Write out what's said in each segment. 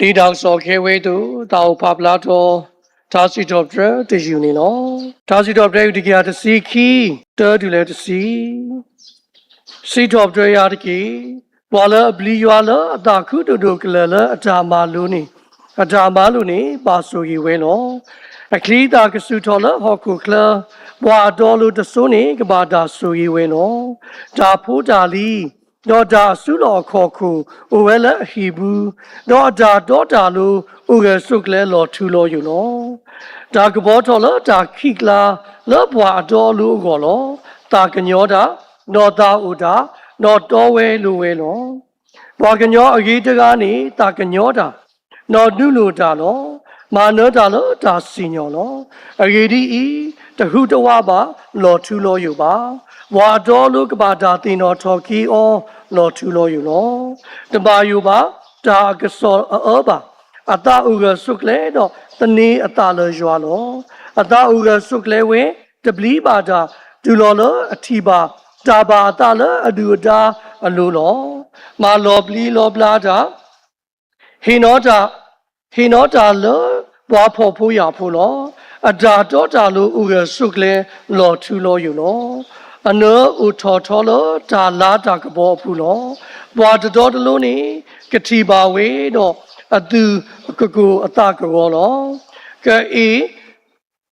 ဒ်တၢ်ကစီၣ်ခဲဝဲအသိး သးအိၣ်ဖးဖျါထီၣ် ထါစံးထီၣ်ပတြၢၤတယုၢ်န့ၣ်လီၤ. ထါစံးထီၣ်ပတြၢၤ တကယၤတဆံခံ, တၢတုၤလၢတဆံ. စံးထီၣ်ပတြၢၤယၤတက့ၢ်. ပှၤလၢအပျံၤယွၤလၢအသးခုဒိၣ်ဒိၣ်ကလၢာ်လၢအတၢ်မၤလိာ်န့ၣ်, အတၢ်မၤလိာ်န့ၣ် ဘၣ်ဆိၣ်ဂ့ၤဝဲလီၤ. အချံအသၣ်ကဆူၣ်ထီၣ်လၢဟီၣ်ခိၣ်ချၢ, ပှၤအတီအလိၤတစိၤန့ၣ် ကဘၣ်တၢ်ဆိၣ်ဂ့ၤဝဲလီၤ. တၢ်ဖိတၢ်လံၤ ဒီးတၢ်အစုလီၢ်အခီၣ်ခိၣ် အိၣ်ဝဲလၢအဟံၣ်ပူၤ, ဒီးအတၢ်တီတၢ်လိၤ အိၣ်ဂၢၢ်ဆိးကျၢၤလီၤထူလီၤယိာ်လီၤ. တၢ်ကပီၤထီၣ်လၢတၢ်ခံးကျါ လၢပှၤအတီအလိၤအဂီၢ်လီၤ. သးကညီၤတၢ်, ဒီးသးအိၣ်တၢ်, ဒီးတီဝဲလိၤဝဲလီၤ. ပှၤကညီအဂ့ၤတဂၤန့ၣ် သးကညီၤတၢ်, ဒီးနုာ်လီၤတၢ်လီၤ. မၤနၢၤတၢ်လၢတၢ်စံၣ်ညီၣ်လီၤ. အဂ့ၢ်ဒ်အံၤ, တဟူးတဝးဘၣ်, လီၤထူလီၤယိာ်ဘၣ်. ပှၤအတီအလိၤကဘၣ်တၢ်သ့ၣ်နီၣ်ထီၣ်က့ၤအီၤ လီၤထူလီၤယိာ်လီၤ. တဘၣ်ယိၣ်ဘၣ်, တၢ်အကစီၣ်အအၢဘၣ်. အသးအိၣ်ဂၢၢ်ဆိးကျၢၤဒီး သန့ၤအသးလၢယွၤလီၤ. အသးအိၣ်ဂၢၢ်ဆိးကျၢၤဝဲ, တပျံၤဘၣ်တၢ်, တုၤလီၤလၢအထံၣ်ဘၣ် တၢ်ဘၣ်အသးလၢအဒုၣ်အဒါအလိၤလီၤ. မၤလီၤပျံၤလီၤဘျါတၢ် ဟ့ၣ်နီၤတၢ်, ဟ့ၣ်နီၤတၢ်လၢပှၤဖှီၣ်ဖိယာ်ဖိလီၤ. အတၢ်တီတၢ်လိၤအိၣ်ဂၢၢ်ဆိးကျၢၤလီၤထူလီၤယိာ်လီၤ. အနၢၤအိၣ်ထီၣ်ထီလၢတၢ်လၤတၢ်ကပီၤအပူၤလီၤ. ပှၤတတီတလိၤန့ၣ် ကထံၣ်ဘၣ်ဝဲဒီး အသူၣ်ကကိၢ်အသးကဂီၤလီၤ. ကအ့ၣ်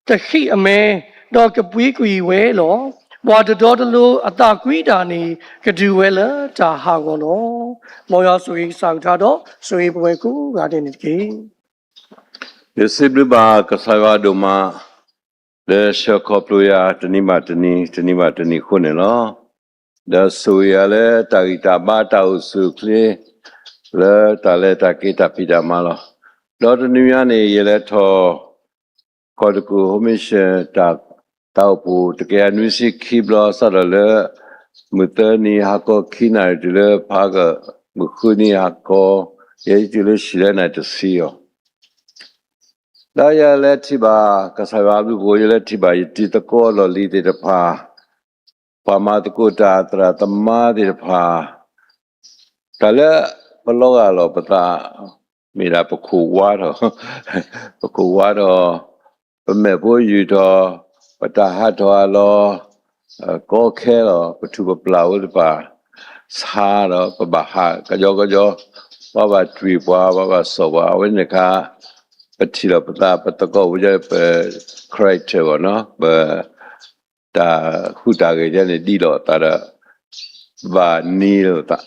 တဃံးအမဲ, ဒီးကပှံကွံာ်ဝဲလီၤ. ပှၤတတီတလိၤအသးကွံတၢ်န့ၣ် ကဒုးဝဲလၢတၢ်ဟးဂီၤလီၤ. မ်ယွၤဆိၣ်ဂ့ၤကစၢ်အကလုၢ်ကထါဒီး ဆိၣ်ဂ့ၤပဝဲကိးဂၤဒဲးန့ၣ်တက့ၢ်. ယစံးဘျုးဘၣ်ကစၢ်ယွၤဒိၣ်မး လၢဆှၢခီဖျိယၤတနံၤဘၣ်တနံၤ တနံၤဘၣ်တနံၤအဃိန့ၣ်လီၤ. ဒီးဆိၣ်ဂ့ၤယၤလၢတၢ်ဂံၢ်တၢ်ဘါတၢ်အိၣ်ဆူၣ်အိၣ်ချ့ လၢတၢ်လဲၤတၢ်က့ၤတၢ်ဖံးတၢ်မၤလီၤ. ဒီးတနွံအံၤန့ၣ် ယလဲၤထီၣ် ကီၢ်တကူၣ် ဟိမ့ၡၢၣ် တၢ်အိၣ်ဖှိၣ်တကယၤနွံဆံခံဘျီ စးထီၣ်လၢ မုၢ်သၢနံၤဟါခီခံနၣ်ရံၣ် တုၤလၢဖးကမုၢ်ဃုနံၤဟါခီ, ယဲအံၤတုၤလၢဟံၣ်လၢနၣ်ရံၣ်တဆံအီၤ ဒီးယလဲၤထံၣ်ဘၣ် ကစၢ်ယွၤအဘျုးအဖှိၣ် ယလဲၤထံၣ်ဘၣ်ယတံၤသကိးလီၢ်လံၤသ့ၣ်တဖၣ်, ပှၤမၤသကိးတၢ်သရၣ်သမါသ့ၣ်တဖၣ်, တၢ်လၢပလီၤဂာ်လီၤပသး မ့ၢ်ဒၣ်ပခိၣ်ဝါထီၣ်, ပခိၣ်ဝါထီၣ်, ပမဲာ်ဖိယုၢ်ထီၣ်, ပတၢ်ဟးထီၣ်အလီၢ်, ကီခဲလီၤ ပထူၣ်ပပျၢ်ဝဲတဖၣ် ဆါဒီးပဘၣ်ဟးကယီကယီ, ပှၤဘၣ်တွံၢ်ပှၤ ပှၤဘၣ်စိာ်ပှၤ အဝဲန့ၣ်တခါ ပထံၣ်လီၤပသး ပသကိးပူၤ ပ character ဘၣ်နီၤ ပ တၢ်ဟူးတၢ်ဂဲၤန့ၣ် ဒ်လီၤအသးဒီး ဘၣ်နံၤလိာ်သး,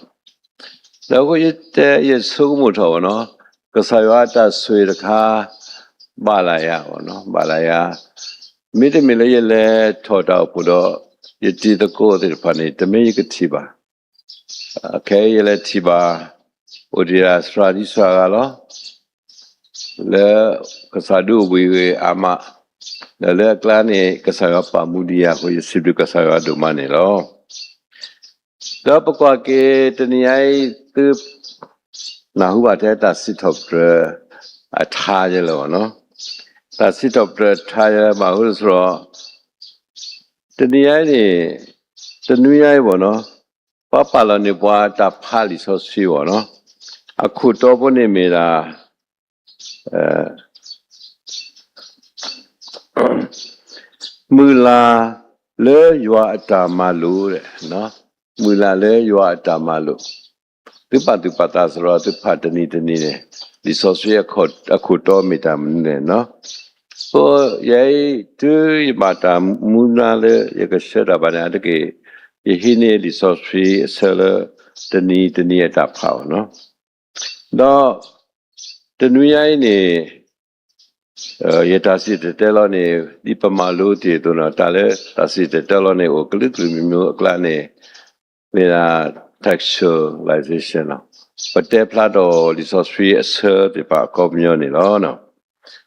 ဒီးအဃိယတဲ ယဆိကမိၣ်ထီၣ်ဘၣ်နီၤ, ကစၢ်ယွၤအတၢ်ဆိၣ်ဂ့ၤတခါ ဘၣ်လၢယၤဘၣ်နီၤ, ဘၣ်လၢယၤ, မ့တမ့ၢ်လၢယလဲၤထီၣ်တၢ်အိၣ်ဖှိၣ်ဒီး ယတံၤသကိးသ့ၣ်တဖၣ်န့ၣ် တမ့ၢ်ယကထံၣ်ဘၣ်, ခဲအံၤယလဲၤထံၣ်ဘၣ် အိၣ်တ့ၢ်ဒၣ်သရၣ်ဒံသရၣ်ဂၤလီၤ လၢကစၢ်ဒုးအိၣ်ဘှံးဂ့ၤအါမး, ဒီးလၢအကျါန့ၣ် ကစၢ်ယွၤပာ်မူဒံးယၤအဃိ ယစံးဘျုးကစၢ်ယွၤဒိၣ်မးန့ၣ်လီၤ. ဒီးပကွၢ်က့ၤတနံၤအံၤ သုနၢ်ဟူဘၣ်ထဲတၢ်စံးထီၣ်ပတြၢၤအထါယဲလၢၤဘၣ်နီၤ, တၢ်စံးထီၣ်ပတြၢၤအထါယဲလၢဘၣ်ဃိလၢစရီ တနံၤအံၤန့ၣ် တနွံအံၤဘၣ်နီၤ, ပှၤပာ်လီၤန့ၢ်ပှၤတၢ်ဖးလံာ်စီဆှံဘၣ်နီၤ, အခိၣ်တီဖိန့ၣ်မ့ၢ်ဒၣ် မုၢ်လၢ်လၢယွၤအတၢ်မၤလိာ်, မုၢ်လၢ်လၢယွၤအတၢ်မၤလိာ်, သုပာ်သူၣ်ပာ်သးစရီ သုဖးတနံၤတနံၤန့ၣ် လံာ်စီဆှံအခိၣ်တီမ့ၢ်တၢ်မနုၤလဲၣ်နီၤ, အဃိယဲအံၤ တုၤယဘၣ်တၢ်မူဒါလၢယကဆှၢတၢ်ဘၣ်န့ၣ် အါတက့ၢ် ယဟံးန့ၢ်လံာ်စီဆှံအဆၢလၢ တနံၤတနံၤအတၢ်ဖးဘၣ်နီၤ, ဒီး တနွံညါအံၤန့ၣ် ယတၢ်စံၣ်တဲၤတဲလီၤန့ၣ် ဒ်ပမၤလိတ့ၢ်အသိးနီၤ, တၢ်လၢတၢ်စံၣ်တဲၤတဲလီၤန့ၣ် အိၣ်ကလုာ်ကလုာ်မံၤမံၤအကျါန့ၣ် မ့ၢ်ဒၣ် textualization နီၤ, ပတဲဖျါထီၣ်လံာ်စီဆှံအဆၢသ့ၣ်တဖၣ်အခီပညီန့ၣ်လီၤ.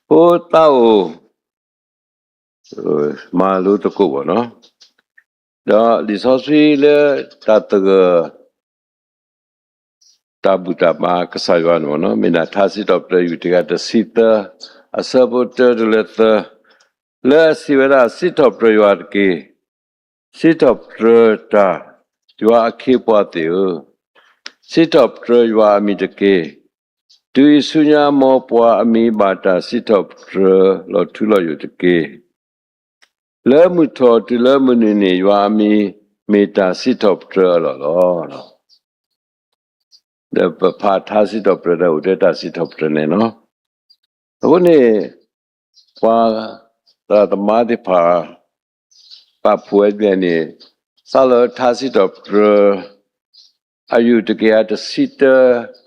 အဃိသးအိၣ် မၤလိသကိးဘၣ်နီၤ, ဒီးလံာ်စီဆှံလၢတၢ်သဂၢၢ် တၢ်ဘူၣ်တၢ်ဘါကစၢ်ယွၤန့ၣ်ဘၣ်နီၤ, မ့ၢ်ဒၣ်ထါစံးထီၣ်ပတြၢၤ တကယၤတဆံသၢ, အဆၢဖိတၢတုၤလၢသၢ, လၢအစံးဝဲဒၣ် စံးထီၣ်ပတြၢၤယွၤတက့ၢ်, စံးထီၣ်ပတြၢၤတၢ် ယွၤအခ့အပှၤသ့ၣ်ဧၢ, စံးထီၣ်ပတြၢၤယွၤအမံၤတက့ၢ်. တုၤအံၤဆူညါ မ်ပှၤအမံၤဘၣ်တၢ်စံးထီၣ်ပတြၢၤလီၤထူလီၤယိာ်တက့ၢ်. လၢမုၢ်ထီၣ်တုၤလၢမုၢ်နုာ်န့ၣ် ယွၤအမံၤ မ့ၢ်တၢ်စံးထီၣ်ပတြၢၤအလီၢ်လီၤ. ဒီးပဖးထါစံးထီၣ်ပတြၢၤဒီး အိၣ်ထဲတၢ်စံးထီၣ်ပတြၢၤန့ၣ်လီၤ. အဃိန့ၣ် ပှၤသရၣ်သမါသ့ၣ်တဖၣ် ပာ်ဖှိၣ်ဝဲဒၣ်န့ၣ် စးလၢထါစံးထီၣ်ပတြၢၤ အယူၢ်တကယၤတဆံတၢ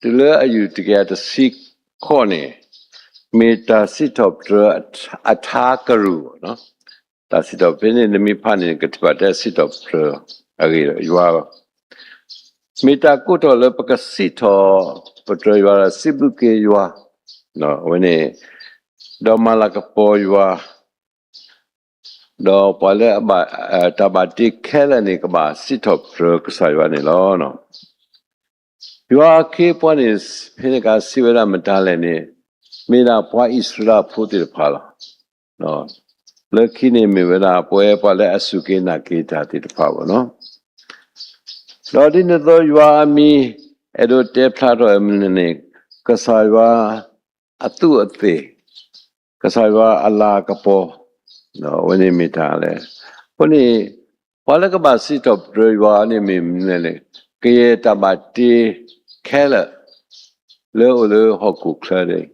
တုၤလၢအယူၢ်တကယၤတဆံဃိးန့ၣ် မ့ၢ်တၢ်စံးထီၣ်ပတြၢၤအထါကရူၢ်, တၢ်စံးထီၣ်ဖဲန့ၣ် နမ့ၢ်ဖးန့ၣ် ကထံၣ်ဘၣ်ထဲစံးထီၣ်ပတြၢၤအဂ့ၢ်ယွၤလီၤ. မ့ၢ်တၢ်ကိးထီၣ်လၢပကစံးထီၣ်ပတြၢၤယွၤဒီး စံးဘျုးက့ၤယွၤ, အဝဲန့ၣ် ဒီးမၤလၤကပီၤယွၤ, ဒီးပှၤလၢအဘၣ် တၢ်ဘၣ်တ့ခဲလၢာ်န့ၣ် ကဘၣ်စံးထီၣ်ပတြၢၤကစၢ်ယွၤန့ၣ်လီၤ. ယွၤအခ့အပှၤန့ၣ် ဖဲန့ၣ်အခါစံးဝဲဒၣ်မတၤလဲၣ်န့ၣ် မ့ၢ်ဒၣ်ပှၤအံၣ်စရ့လးဖိသ့ၣ်တဖၣ်လီၤ. လၢခံန့ၣ်မ့ၢ်ဝဲဒၣ် ပဝဲပှၤလၢအစူၢ်က့ၤနာ်က့ၤတၢ်သ့ၣ်တဖၣ်ဘၣ်နီၤ. ဒီးဒ်န့ၣ်အသိး ယွၤအမံၤ အဲၣ်ဒိးတဲဖျါထီၣ်မနုၤန့ၣ် ကစၢ်ယွၤအသူးအသ့ၣ်, ကစၢ်ယွၤအလၤကပီၤ, အဝဲန့ၣ်မ့ၢ်တၢ်လဲၣ်. အဃိန့ၣ် ပှၤလၢကဘၣ်စံးထီၣ်ပတြၢၤယွၤန့ၣ်မ့ၢ်မနုၤလဲၣ်န့ၣ် ကယဲၢ်တၢ်ဘၣ်တ့ခဲလၢာ် လၢအိၣ်လၢဟီၣ်ခိၣ်ချၢန့ၣ်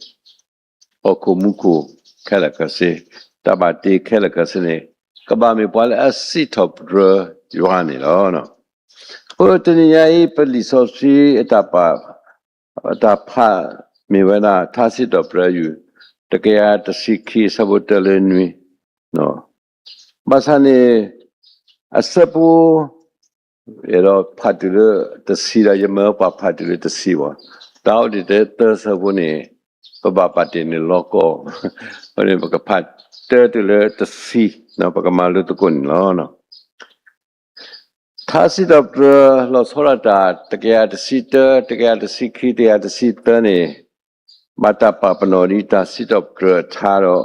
ဟီၣ်ခိၣ်မူခိၣ်ခဲလၢာ်ခဲဆ့, တၢ်ဘၣ်တ့ခဲလၢာ်ခဲဆ့န့ၣ် ကဘၣ်မ့ၢ်ပှၤလၢအစံးထီၣ်ပတြၢၤယွၤန့ၣ်လီၤ. အဃိတနံၤညါအံၤ ပလံာ်စီဆှံအတၢ်ပာ် အတၢ်ဖးမ့ၢ်ဝဲဒၣ် ထါစံးထီၣ်ပတြၢၤအယူၢ် တကယၤတဆံခံ အဆၢဖိတၢလၢနွံ, ဘၣ်ဆၣ်န့ၣ် အဆၢဖိ ယအဲၣ်ဒိးဖးတုၤလၢတဆံဒီး ယမၢပှၤဖးတုၤလၢတဆံဘၣ်, တၢ်အိၣ်ဒံးတဲသၢဆၢဖိန့ၣ် ပဘၣ်ပာ်တ့ၢ်န့ၢ်လီၢ်ကီၢ်, အဃိန့ၣ် ပကဖးတၢတုၤလၢတဆံ, ပကမၤလိသကိးန့ၣ်လီၤ. ထါစံးထီၣ်ပတြၢၤလီၤဆီဒၣ်တၢ် တကယၤတဆံတၢ, တကယၤတဆံခံ, တကယၤတဆံသၢန့ၣ် ဘၣ်တၢ်ပာ်ပနီၣ်ဒ်တၢ်စံးထီၣ်ပတြၢၤအထါဒီး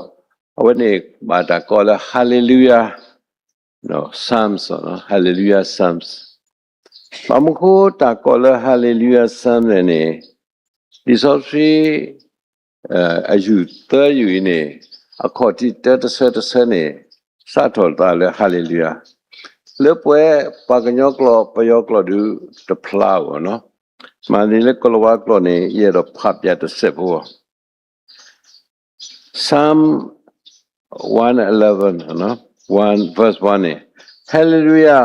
အဝဲန့ၣ်ဘၣ်တၢ်ကိးလၢ Hallelujah Psalms, Hallelujah Psalms. ဘၣ်မနုၤဃိတၢ်ကိးလၢ Hallelujah Psalms လဲၣ်န့ၣ် လံာ်စီဆှံ အယူၢ်သၢယူၢ်အံၤန့ၣ် အခီၣ်ထံးတၢတဆၢတဆၢန့ၣ် စးထီၣ်သးလၢ Hallelujah, လၢပဝဲပှၤကညီကျိာ် ပယီၤကျိာ်ဒုးတဖျါဘၣ်နီၤ, မ့ၢ်န့ၣ်လၢကိၤလၤဝါကျိာ်န့ၣ် ယအဲၣ်ဒိးဖးပၠးတစဲးဖိ Psalm one eleven, one verse one န့ၣ်, Hallelujah,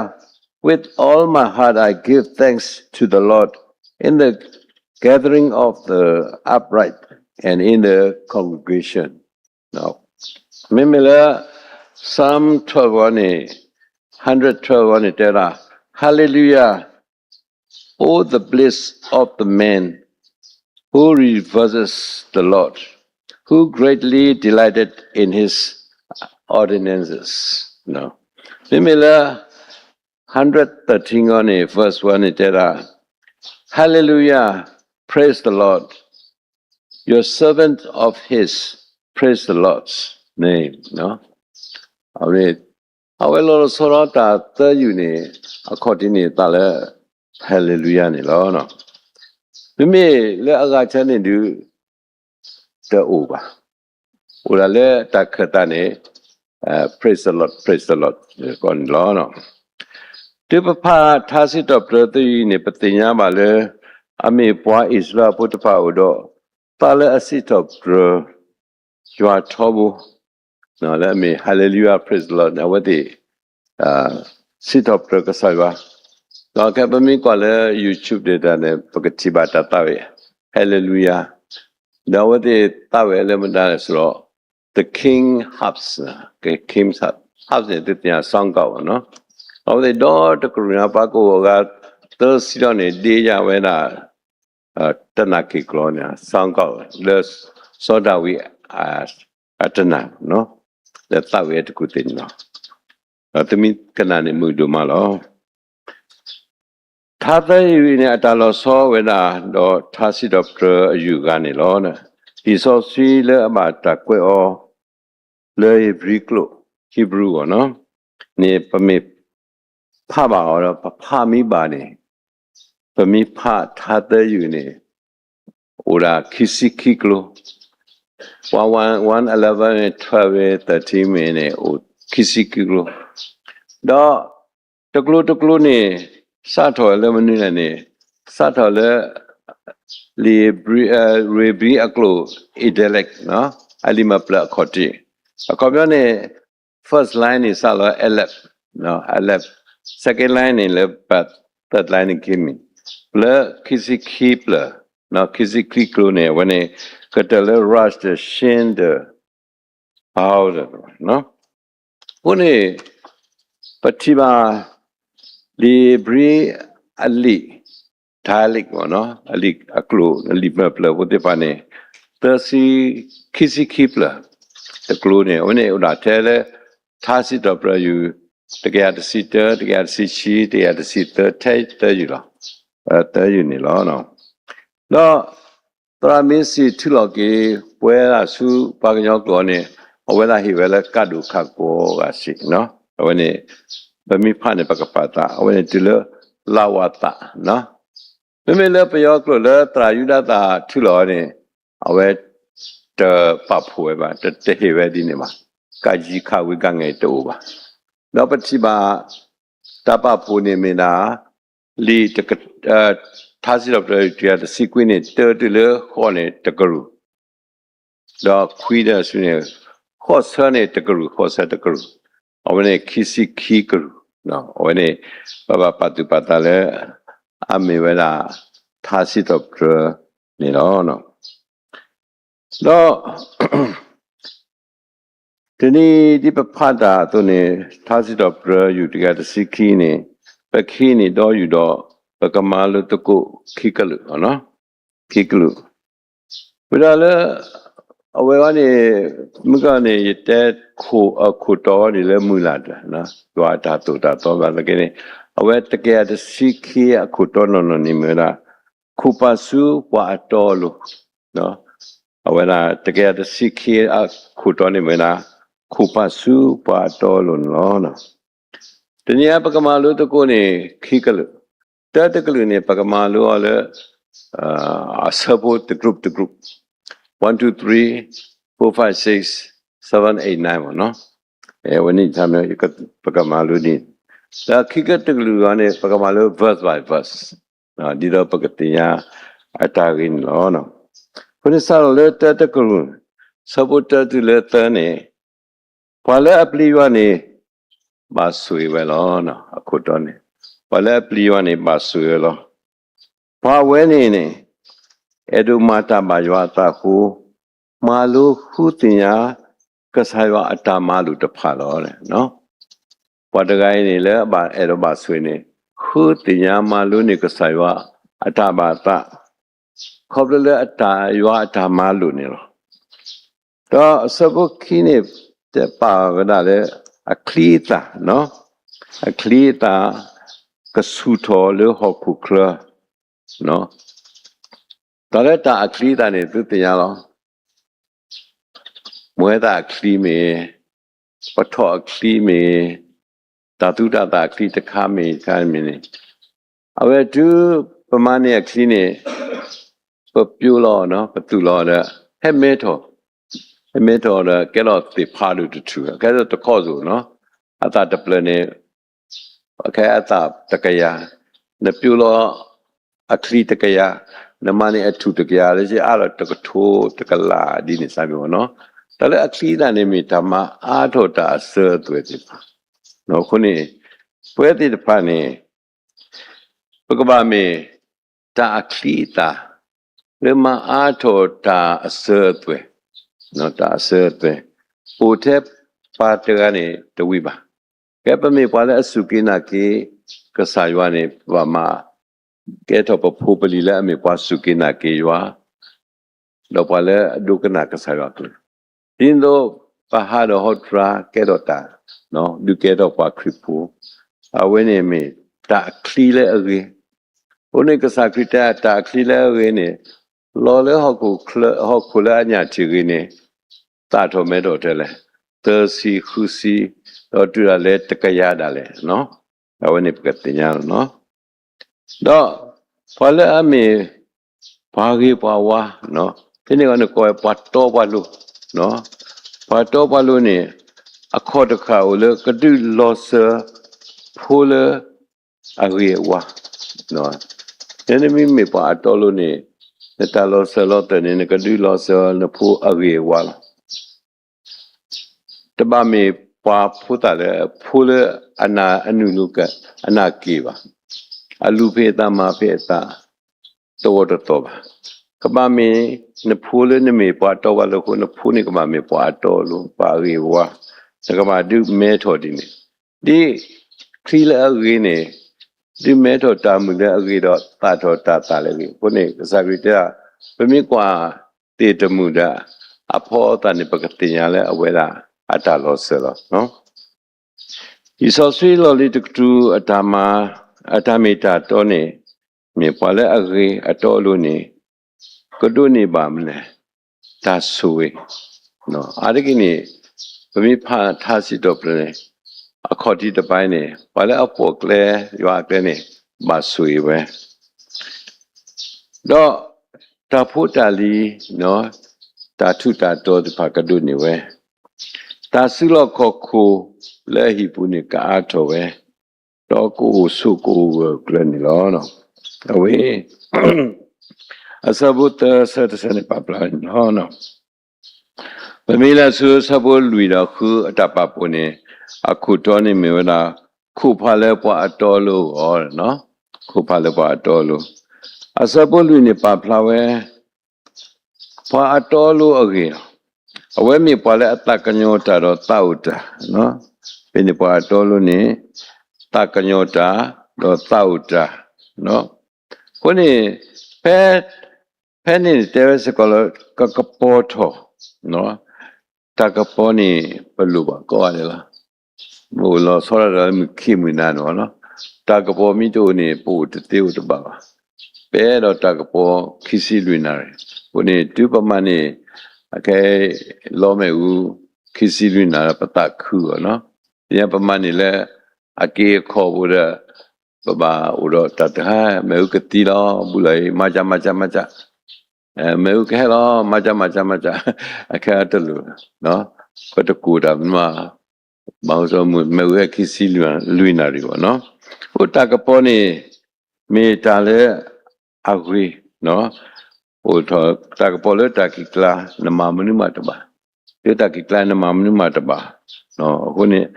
with all my heart I give thanks to the Lord in the gathering of the upright and in the congregation. မ့မ့ၢ်လၢ Psalm twelve န့ၣ်, hundred twelve န့ၣ် တဲဒၣ်, Hallelujah, Oh, the bliss of the man who reverences the Lord, who greatly delighted in his ordinances. မ့မ့ၢ်လၢ hundred thirteen န့ၣ် verse one န့ၣ် တဲဒၣ်, Hallelujah, praise the Lord, your servant of his, praise the Lord's name. အဝဲ အဝဲလီၤလီၤဆီဆီတၢ်သၢယူၢ်န့ၣ် အခီၣ်ထံးန့ၣ်သးလၢ Hallelujah န့ၣ်လီၤ. မ့မ့ၢ်လၢအဂၤဆၢန့ၣ်ဒုး တအိၣ်ဘၣ်. အိၣ်ဒၣ်လၢတၢ်ခၢၣ်သးန့ၣ် Praise the Lord, praise the Lord န့ၣ်လီၤ. တုၤပဖးထါစံးထီၣ်ပတြၢၤသၢယူၢ်အံၤန့ၣ် ပသ့ၣ်ညါဘၣ်လၢ အမ့ၢ်ပှၤအံၣ်စရ့လးဖိတဖၣ်အိၣ်ဒီး သးလၢအစံးထီၣ်ပတြၢၤ ယွၤထီဘိ, လၢအမ့ၢ် Hallelujah, praise the Lord န့ၣ် အဝဲသ့ၣ် စံးထီၣ်ပတြၢၤကစၢ်ယွၤ, ဒီးခဲပမ့ၢ်ကွၢ်လၢ YouTube ဒ်တၢ်န့ၣ် ပကထံၣ်ဘၣ်တၢ်သးဝံၣ် Hallelujah, ဒီးအဝဲသ့ၣ်သးဝံၣ်လၢမတၤလဲၣ်ဆိုတော့ the King Harps, King Harps, Harps န့ၣ် သုသ့ၣ်ညါ sound card နီၤ, အဝဲသ့ၣ်ဒီတကရူၢ်န့ၣ် ပှၤကအိၣ်အဂၤသၢဆံဒီးန့ၣ် ဒ့ယါဝဲဒၣ် တနၢ်က့ၤကျိာ်န့ၣ် sound card လၢ စီၤဒၤဝံး အတနၢ် လၢသးဝံၣ်အတကူၣ်သ့ၣ်န့ၣ်လီၤ. ဒီးသုမ့ၢ်ကနၣ်န့ၣ်မုာ်ဒိၣ်မးလီၤ. ထါသၢယူၢ်အံၤန့ၣ် အတၢ်လီၤဆီဝဲဒၣ် ဒီးထါစံးထီၣ်ပတြၢၤအယူၢ်အဂၤန့ၣ်လီၤ. လံာ်စီဆှံလၢအဘၣ်တၢ်ကွဲးအီၤ လၢဧ့ၤဘြံၤကျိာ် Hebrew အီၤနီၤ, န့ၣ် ပမ့ၢ်ဖးဘၣ်အီၤဒီး ပဖးမ့ၢ်ဘၣ်န့ၣ်, ပမ့ၢ်ဖးထါသၢယူၢ်န့ၣ် အိၣ်ဒၣ်ခံဆံခံကျိ, one, one, eleven, twelve, thirteen မ့ၢ်န့ၣ် အိၣ်ခံဆံခံကျိ, ဒီး တကျိၤတကျိၤန့ၣ် စးထီၣ်လၢမနုၤလဲၣ်န့ၣ်, စးထီၣ်လၢ လံာ်ဧ့ၤဘြံၤ, ဧ့ၤဘြံၤအကျိာ် Aleph အလံာ်မၤပျၢၤအခီၣ်ထံး, အခီပညီန့ၣ် first line န့ၣ် စးလီၤ Aleph, Aleph, second line န့ၣ်လၢ Beth, third line န့ၣ် Gimel, ပျၢၤခံဆံခံပျၢၤ, ခံဆံခံကျိၤန့ၣ် အဝဲန့ၣ် ကတၢၢ်လၢ Rash ဒီး Shin ဒီး Vau ဒီး အဃိန့ၣ် ပထံၣ်ဘၣ် လံာ်ဧ့ၤဘြံၤအလံာ် dialect မ့ၢ်နီၤ, အလံာ်အကျိာ် အလံာ်မၤပျၢၤဖိသ့ၣ်တဖၣ်န့ၣ် သၢဆံ, ခံဆံခံပျၢၤ တကျိၤန့ၣ် အဝဲန့ၣ်အိၣ်ဒၣ်ထဲလၢ ထါစံးထီၣ်ပတြၢၤယုၢ် တကယၤတဆံတၢ, တကယၤတဆံခံ, တကယၤတဆံသၢ, ထဲသၢယုၢ်လီၤ. သၢယုၢ်န့ၣ်လီၤ. ဒီး သရၣ်မ့ၢ်စံၣ်ထုးလီၤက့ၤ ပဝဲဒၣ်ဆူပှၤကညီကျိာ်န့ၣ် အဝဲဒၣ်ဟ့ၣ်ဝဲလၢကးဒိၣ်ခးကိးဂၤစ့ၢ်နီၤ. အဝဲန့ၣ် ပမ့ၢ်ဖးန့ၣ် ပကပာ်သး အဝဲန့ၣ်တုၤလၢ လဝသးနီၤ. မ့မ့ၢ်လၢပယီၤကျိာ်လၢသရၣ်ယူဒၤသၣ်ထုးလီၤန့ၣ် အဝဲတပာ်ဖှိၣ်ဝဲဘၣ်, တ, တဟ့ၣ်ဝဲဒ်န့ၣ်ဘၣ်. ကးယံၤခးဝံၤကးငဲၤတအိၣ်ဘၣ်. ဒီးပထံၣ်ဘၣ် တၢ်ပာ်ဖှိၣ်န့ၣ်မ့ၢ်ဒၣ် လံာ်တက, ထါစံးထီၣ်ပတြၢၤ တကယၤတဆံခွံန့ၣ် တၢတုၤလၢဃိးန့ၣ်တကရူၢ်, ဒီးခွံဒီးဆူန့ၣ် ဃိးဆၢန့ၣ်တကရူၢ်, ဃိးဆၢတကရူၢ်, အဝဲန့ၣ်ခံဆံခံကရူၢ်, အဝဲန့ၣ် ပဘၣ်ပာ်သူၣ်ပာ်သးလၢ အမ့ၢ်ဝဲဒၣ် ထါစံးထီၣ်ပတြၢၤန့ၣ်လီၤ. ဒီး တနံၤဒ်ပဖးတၢ်အသိးန့ၣ် ထါစံးထီၣ်ပတြၢၤ ယူၢ်တကယၤတဆံခံန့ၣ် ပကဟံးန့ၢ်ဒီးယူၢ်ဒီး ပကမၤလိသကိးခံကလုာ်, ခံကလုာ်, ဝဲဒၣ်လၢ အဝဲအံၤန့ၣ် မုၢ်ကီၢ်န့ၣ် ယတဲခိၣ်အခိၣ်တီန့ၣ်လၢမုၢ်လၢ်တၢ်, ယွၤအတၢ်သိၣ်တၢ်သီဘၣ်သက့န့ၣ် အဝဲတကယၤတဆံခံအခိၣ်တီနီၢ်နီၢ်န့ၣ်မ့ၢ်ဝဲဒၣ် ခိၣ်ပာ်ဆူပှၤအတီအလိၤ အဝဲဒၣ်တကယၤတဆံခံအခိၣ်တီန့ၣ်မ့ၢ်ဝဲဒၣ် ခိၣ်ပာ်ဆူပှၤအတီအလိၤန့ၣ်လီၤ. တနံၤအံၤ ပကမၤလိသကိးန့ၣ် ခံကလုာ်, တၢတကလုာ်န့ၣ် ပကမၤလိအီၤလၢ အဆၢဖိတ group တ group, one, two, three, four, five, six, seven, eight, nine မ့ၢ်နီၤ. အဝဲန့ၣ် ပကမၤလိဒ်န့ၣ်, ဒီးခံကတကလုာ်အံၤန့ၣ် ပကမၤလိ verse by verse ဒ်သိးပကသ့ၣ်ညါအတၢ်ဂ့ၢ်န့ၣ်လီၤ. အဃိန့ၣ် စးထီၣ်လၢတၢတကလုာ် ဆၢဖိတၢတုၤလၢသၢန့ၣ် ပှၤလၢအပျံၤယွၤန့ၣ် ဘၣ်ဆိၣ်ဂ့ၤဝဲလီၤ. အခိၣ်တီန့ၣ် ပှၤလၢအပျံၤယွၤန့ၣ် ဘၣ်ဆိၣ်ဂ့ၤဝဲလီၤ. ပှၤဝဲန့ၣ်န့ၣ် အဲၣ်ဒိးမၤတၢ်ဘၣ်ယွၤအသးအဃိ မၤလိဃုသ့ၣ်ညါ ကစၢ်ယွၤအတၢ်မၤလိာ်တဖၣ်လီၤ. ပှၤတဂၤအံၤန့ၣ် လၢအဘၣ်အဲၣ်ဒိးဘၣ်ဆိၣ်ဂ့ၤန့ၣ် ဃုသ့ၣ်ညါမၤလိန့ၢ်ကစၢ်ယွၤအတၢ်ဘၣ်အသး ခီဖျိလၢအတၢ်ယွၤအတၢ်မၤလိာ်န့ၣ်လီၤ. ဒီးအဆၢဖိခံန့ၣ် တဲပာ်ဝဲဒၣ်လၢ အချံအသၣ်, အချံအသၣ် ကဆူၣ်ထီၣ်လၢဟီၣ်ခိၣ်ချၢ, တၢ်လၢတၢ်အချံအသၣ်န့ၣ် သုသ့ၣ်ညါလီၤ. မူဝဲသၣ်အချံမ့ၢ်, ပထီၣ်အချံမ့ၢ်, တၢ်သူတၢ်သၣ်အချံတခါမ့ၢ်တခါမ့ၢ်န့ၣ်, အဝဲတုၤပမၤန့ၢ်အချံန့ၣ် ပပျိလီၤ, ပသူၣ်လီၤဒီး ဟဲမဲထီၣ်, ဟဲမဲထီၣ်ဒီး ကဲလီၤသ့ၣ်ဖးဒိၣ်တထူၣ်, ကဲထီၣ်တခီၣ်စိၣ်နီၤ, အသၣ်တဖျၢၣ်န့ၣ် ကဲအသၣ်တကယၤ, နပျိလီၤအချံတကယၤ, နမၤန့ၢ်အထူၣ်တကယၤ လၢယအါလီၤတကထိတကလးဒ်န့ၣ်စ့ၢ်ကီးနီၤ. တၢ်လၢအချံအသၣ်န့ၣ်မ့ၢ်တၢ်မၤအါထီၣ်တၢ်အစၢၤအသွဲၣ်သ့ၣ်တဖၣ်, အဃိန့ၣ် ပဝဲသ့ၣ်တဖၣ်န့ၣ် ပကဘၣ်မ့ၢ်တၢ်အချံအသၣ် လၢမၤအါထီၣ်တၢ်အစၢၤအသွဲၣ်, တၢ်အစၢၤအသွဲၣ် အိၣ်ထဲပှၤတဂၤန့ၣ်တဝံၤဘၣ်. ကဲပမ့ၢ်ပှၤလၢအစူၢ်က့ၤနာ်က့ၤကစၢ်ယွၤန့ၣ် ပဘၣ်မၤကဲထီၣ်ပဖိပလံၤလၢအမ့ၢ်ပှၤစူၢ်က့ၤနာ်က့ၤယွၤ ဒီးပှၤလၢအဒိကနၣ်ကစၢ်ယွၤအကလုၢ်, ဒ်သိးပဟးဒီးဟီတြါကဲထီၣ်တၢ်, ဒုးကဲထီၣ်ပှၤခရံာ်ဖိ, အဝဲန့ၣ်မ့ၢ်တၢ်အချံလၢအဂ့ၤ. အဃိန့ၣ်ကစၢ်ခရံာ်တဲတၢ်အချံလၢအဂ့ၤန့ၣ်, လီၤလၢဟီၣ်ခိၣ်လၢအညၣ်ထံၣ်ဂ့ၤန့ၣ်, သၣ်ထီၣ်မဲထီၣ်ထဲလဲၣ်, သၢဆံဃုဆံ, ဒီးတုၤဒၣ်လဲာ်တကယၤဒၣ်လဲာ်, အဝဲန့ၣ်ပကသ့ၣ်ညါလီၤ. ဒီးပှၤလၢအမ့ၢ် ပှၤဂ့ၤပှၤဝါ, ဖဲန့ၣ်ဂီၢ်န့ၣ်ကိးဝဲပှၤတီပှၤလိၤ, ပှၤတီပှၤလိၤန့ၣ် အခီၣ်တဃၣ်အိၣ်လၢကဒုးလီၤစၢၤ ဖိလၢအဂ့ၤအဝါ, နမ့ၢ်မ့ၢ်ပှၤအတီအလိၤန့ၣ် နတၢ်လီၤစၢၤလီၤသွဲၣ်န့ၣ် နကဒုးလီၤစၢၤနဖိအဂ့ၤအဝါလီၤ. တဘၣ်မ့ၢ်ပှၤဖိသၣ်လၢ ဖိလၢအနၢ်အနုာ်လိၤက အနၢ်က့ၤဘၣ်, အလူၤဖဲအသးမၤဖဲအသး တဝီတတီၤဘၣ်. ကဘၣ်မ့ၢ်နဖိလၢနမ့ၢ်ပှၤတီပှၤလိၤအဃိ နဖိန့ၣ်ကဘၣ်မ့ၢ်ပှၤအတီအလိၤ ပှၤအဂ့ၤအဝါ, နကဘၣ်ဒုးမဲထီၣ်ဒ်န့ၣ်, ဒ်ချံလၢအဂ့ၤန့ၣ် ဒုးမဲထီၣ်တၢ်မုၢ်လၢအဂ့ၤဒီး သၣ်ထီၣ်တၢ်သၣ်လၢအဂ့ၤအဃိန့ၣ် ကစၢ်ခရံာ်တဲဒၣ် ပမ့ၢ်ကွၢ်သ့ၣ်တမုၢ်ဒီး အဖီအသၣ်န့ၣ် ပကသ့ၣ်ညါလၢအဝဲဒၣ်အတၢ်လီၤစၢၤလီၤ. လံာ်စီဆှံလီၢ်လံၤတကတြူၢ်အတၢ်မၤ အတၢ်မ့ၢ်တၢ်တီန့ၣ် မ့ၢ်ပှၤလၢအဂ့ၤအတီအလိၤန့ၣ် ကဒိးန့ၢ်ဘၣ်မနုၤလဲၣ်, တၢ်ဆိၣ်ဂ့ၤ, အါတက့ၢ်န့ၣ် ပမ့ၢ်ဖးထါစံးထီၣ်ပတြၢၤန့ၣ် အခီၣ်ထံးတပၤန့ၣ် ပှၤလၢအပိာ်ကျဲ ယွၤအကျဲန့ၣ် ဘၣ်ဆိၣ်ဂ့ၤဝဲ ဒီးတၢ်ဖိတၢ်လံၤ တၢ်ထူးတၢ်တီၤသ့ၣ်တဖၣ်ကဒိးန့ၢ်ဝဲ, တၢ်စုလီၢ်ခီၣ်ခိၣ်လၢအဟံၣ်ပူၤန့ၣ် ကအါထီၣ်ဝဲ, ဒီးကအိၣ်ဆိးကအိၣ်ဂၢၢ်ကျၢၤန့ၣ်လီၤ. အဝဲ အဆၢဖိသၢဆၢတဆၢန့ၣ် ပာ်ဖျါန့ၣ်လီၤ. ပမ့ၢ်လဲၤဆူအဆၢဖိလွံၢ်ဒီးဃုအတၢ်ပာ်ဖှိၣ်န့ၣ် အခိၣ်တီန့ၣ်မ့ၢ်ဝဲဒၣ် ခိၣ်ဖးလၢပှၤအတီအလိၤအဂီၢ်, ခိၣ်ဖးလၢပှၤအတီအလိၤ, အဆၢဖိလွံၢ်န့ၣ်ပာ်ဖျါဝဲ ပှၤအတီအလိၤအဂ့ၢ်လီၤ. အဝဲမ့ၢ်ပှၤလၢအသးကညီၤတၢ်ဒီးသးအိၣ်တၢ်, ဖဲန့ၣ်ပှၤအတီအလိၤန့ၣ် သးကညီၤတၢ်ဒီးသးအိၣ်တၢ်, အဃိန့ၣ် ဖဲ ဖဲန့ၣ်တဲဝဲစ့ၢ်ကီးလၢ ကကပီၤထီၣ်, တၢ်ကပီၤန့ၣ် ပလိၣ်ဘၣ်ကိးဂၤဒဲးလီၤ. မ့ၢ်အိၣ်လီၤဆီဒၣ်တၢ်လၢမုၢ်ခံမုၢ်နၤန့ၣ်လီၤ. တၢ်ကပီၤမ့ၢ်တအိၣ်န့ၣ် ပအိၣ်တသ့အိၣ်တဘၣ်ဘၣ်. ပအဲၣ်ဒိးတၢ်ကပီၤခံဆံလွံၢ်နၣ်ရံၣ်, အဃိန့ၣ် တုၤပမၤန့ၣ် အခဲ လီမ့ၣ်အူ ခံဆံလွံၢ်နၣ်ရံၣ် ပသးခုအီၤလီၤ. သ့ၣ်ညါပမၤန့ၣ်လၢ အက့အခီၣ်ပူၤဒီး ပဘၣ်အိၣ်ဒီးတၢ်တဟါ မ့ၣ်အူကသံလီၤ ဘူးလီၤအံၤ မၤကၢ် မၤကၢ် မၤကၢ်, မ့ၣ်အူကဟဲလီၤ မၤကၢ် မၤကၢ် မၤကၢ်, အခဲအံၤတလိၣ်, ပတကူးတၢ်မနုၤမး, ဘၣ်မနုၤ မ့ၣ်အူဟဲခံဆံလွံၢ်နၣ်ရံၣ်ဘၣ်နီၤ. အိၣ်တၢ်ကပီၤန့ၣ် မ့ၢ်တၢ်လၢအဂ့ၤ, အိၣ်ထီၣ်တၢ်ကပီၤလၢတၢ်ခံးကျါ နမၤမနုၤမးတဘၣ်, လၢတၢ်ခံးကျါနမၤမနုၤမးတဘၣ်. အဃိန့ၣ်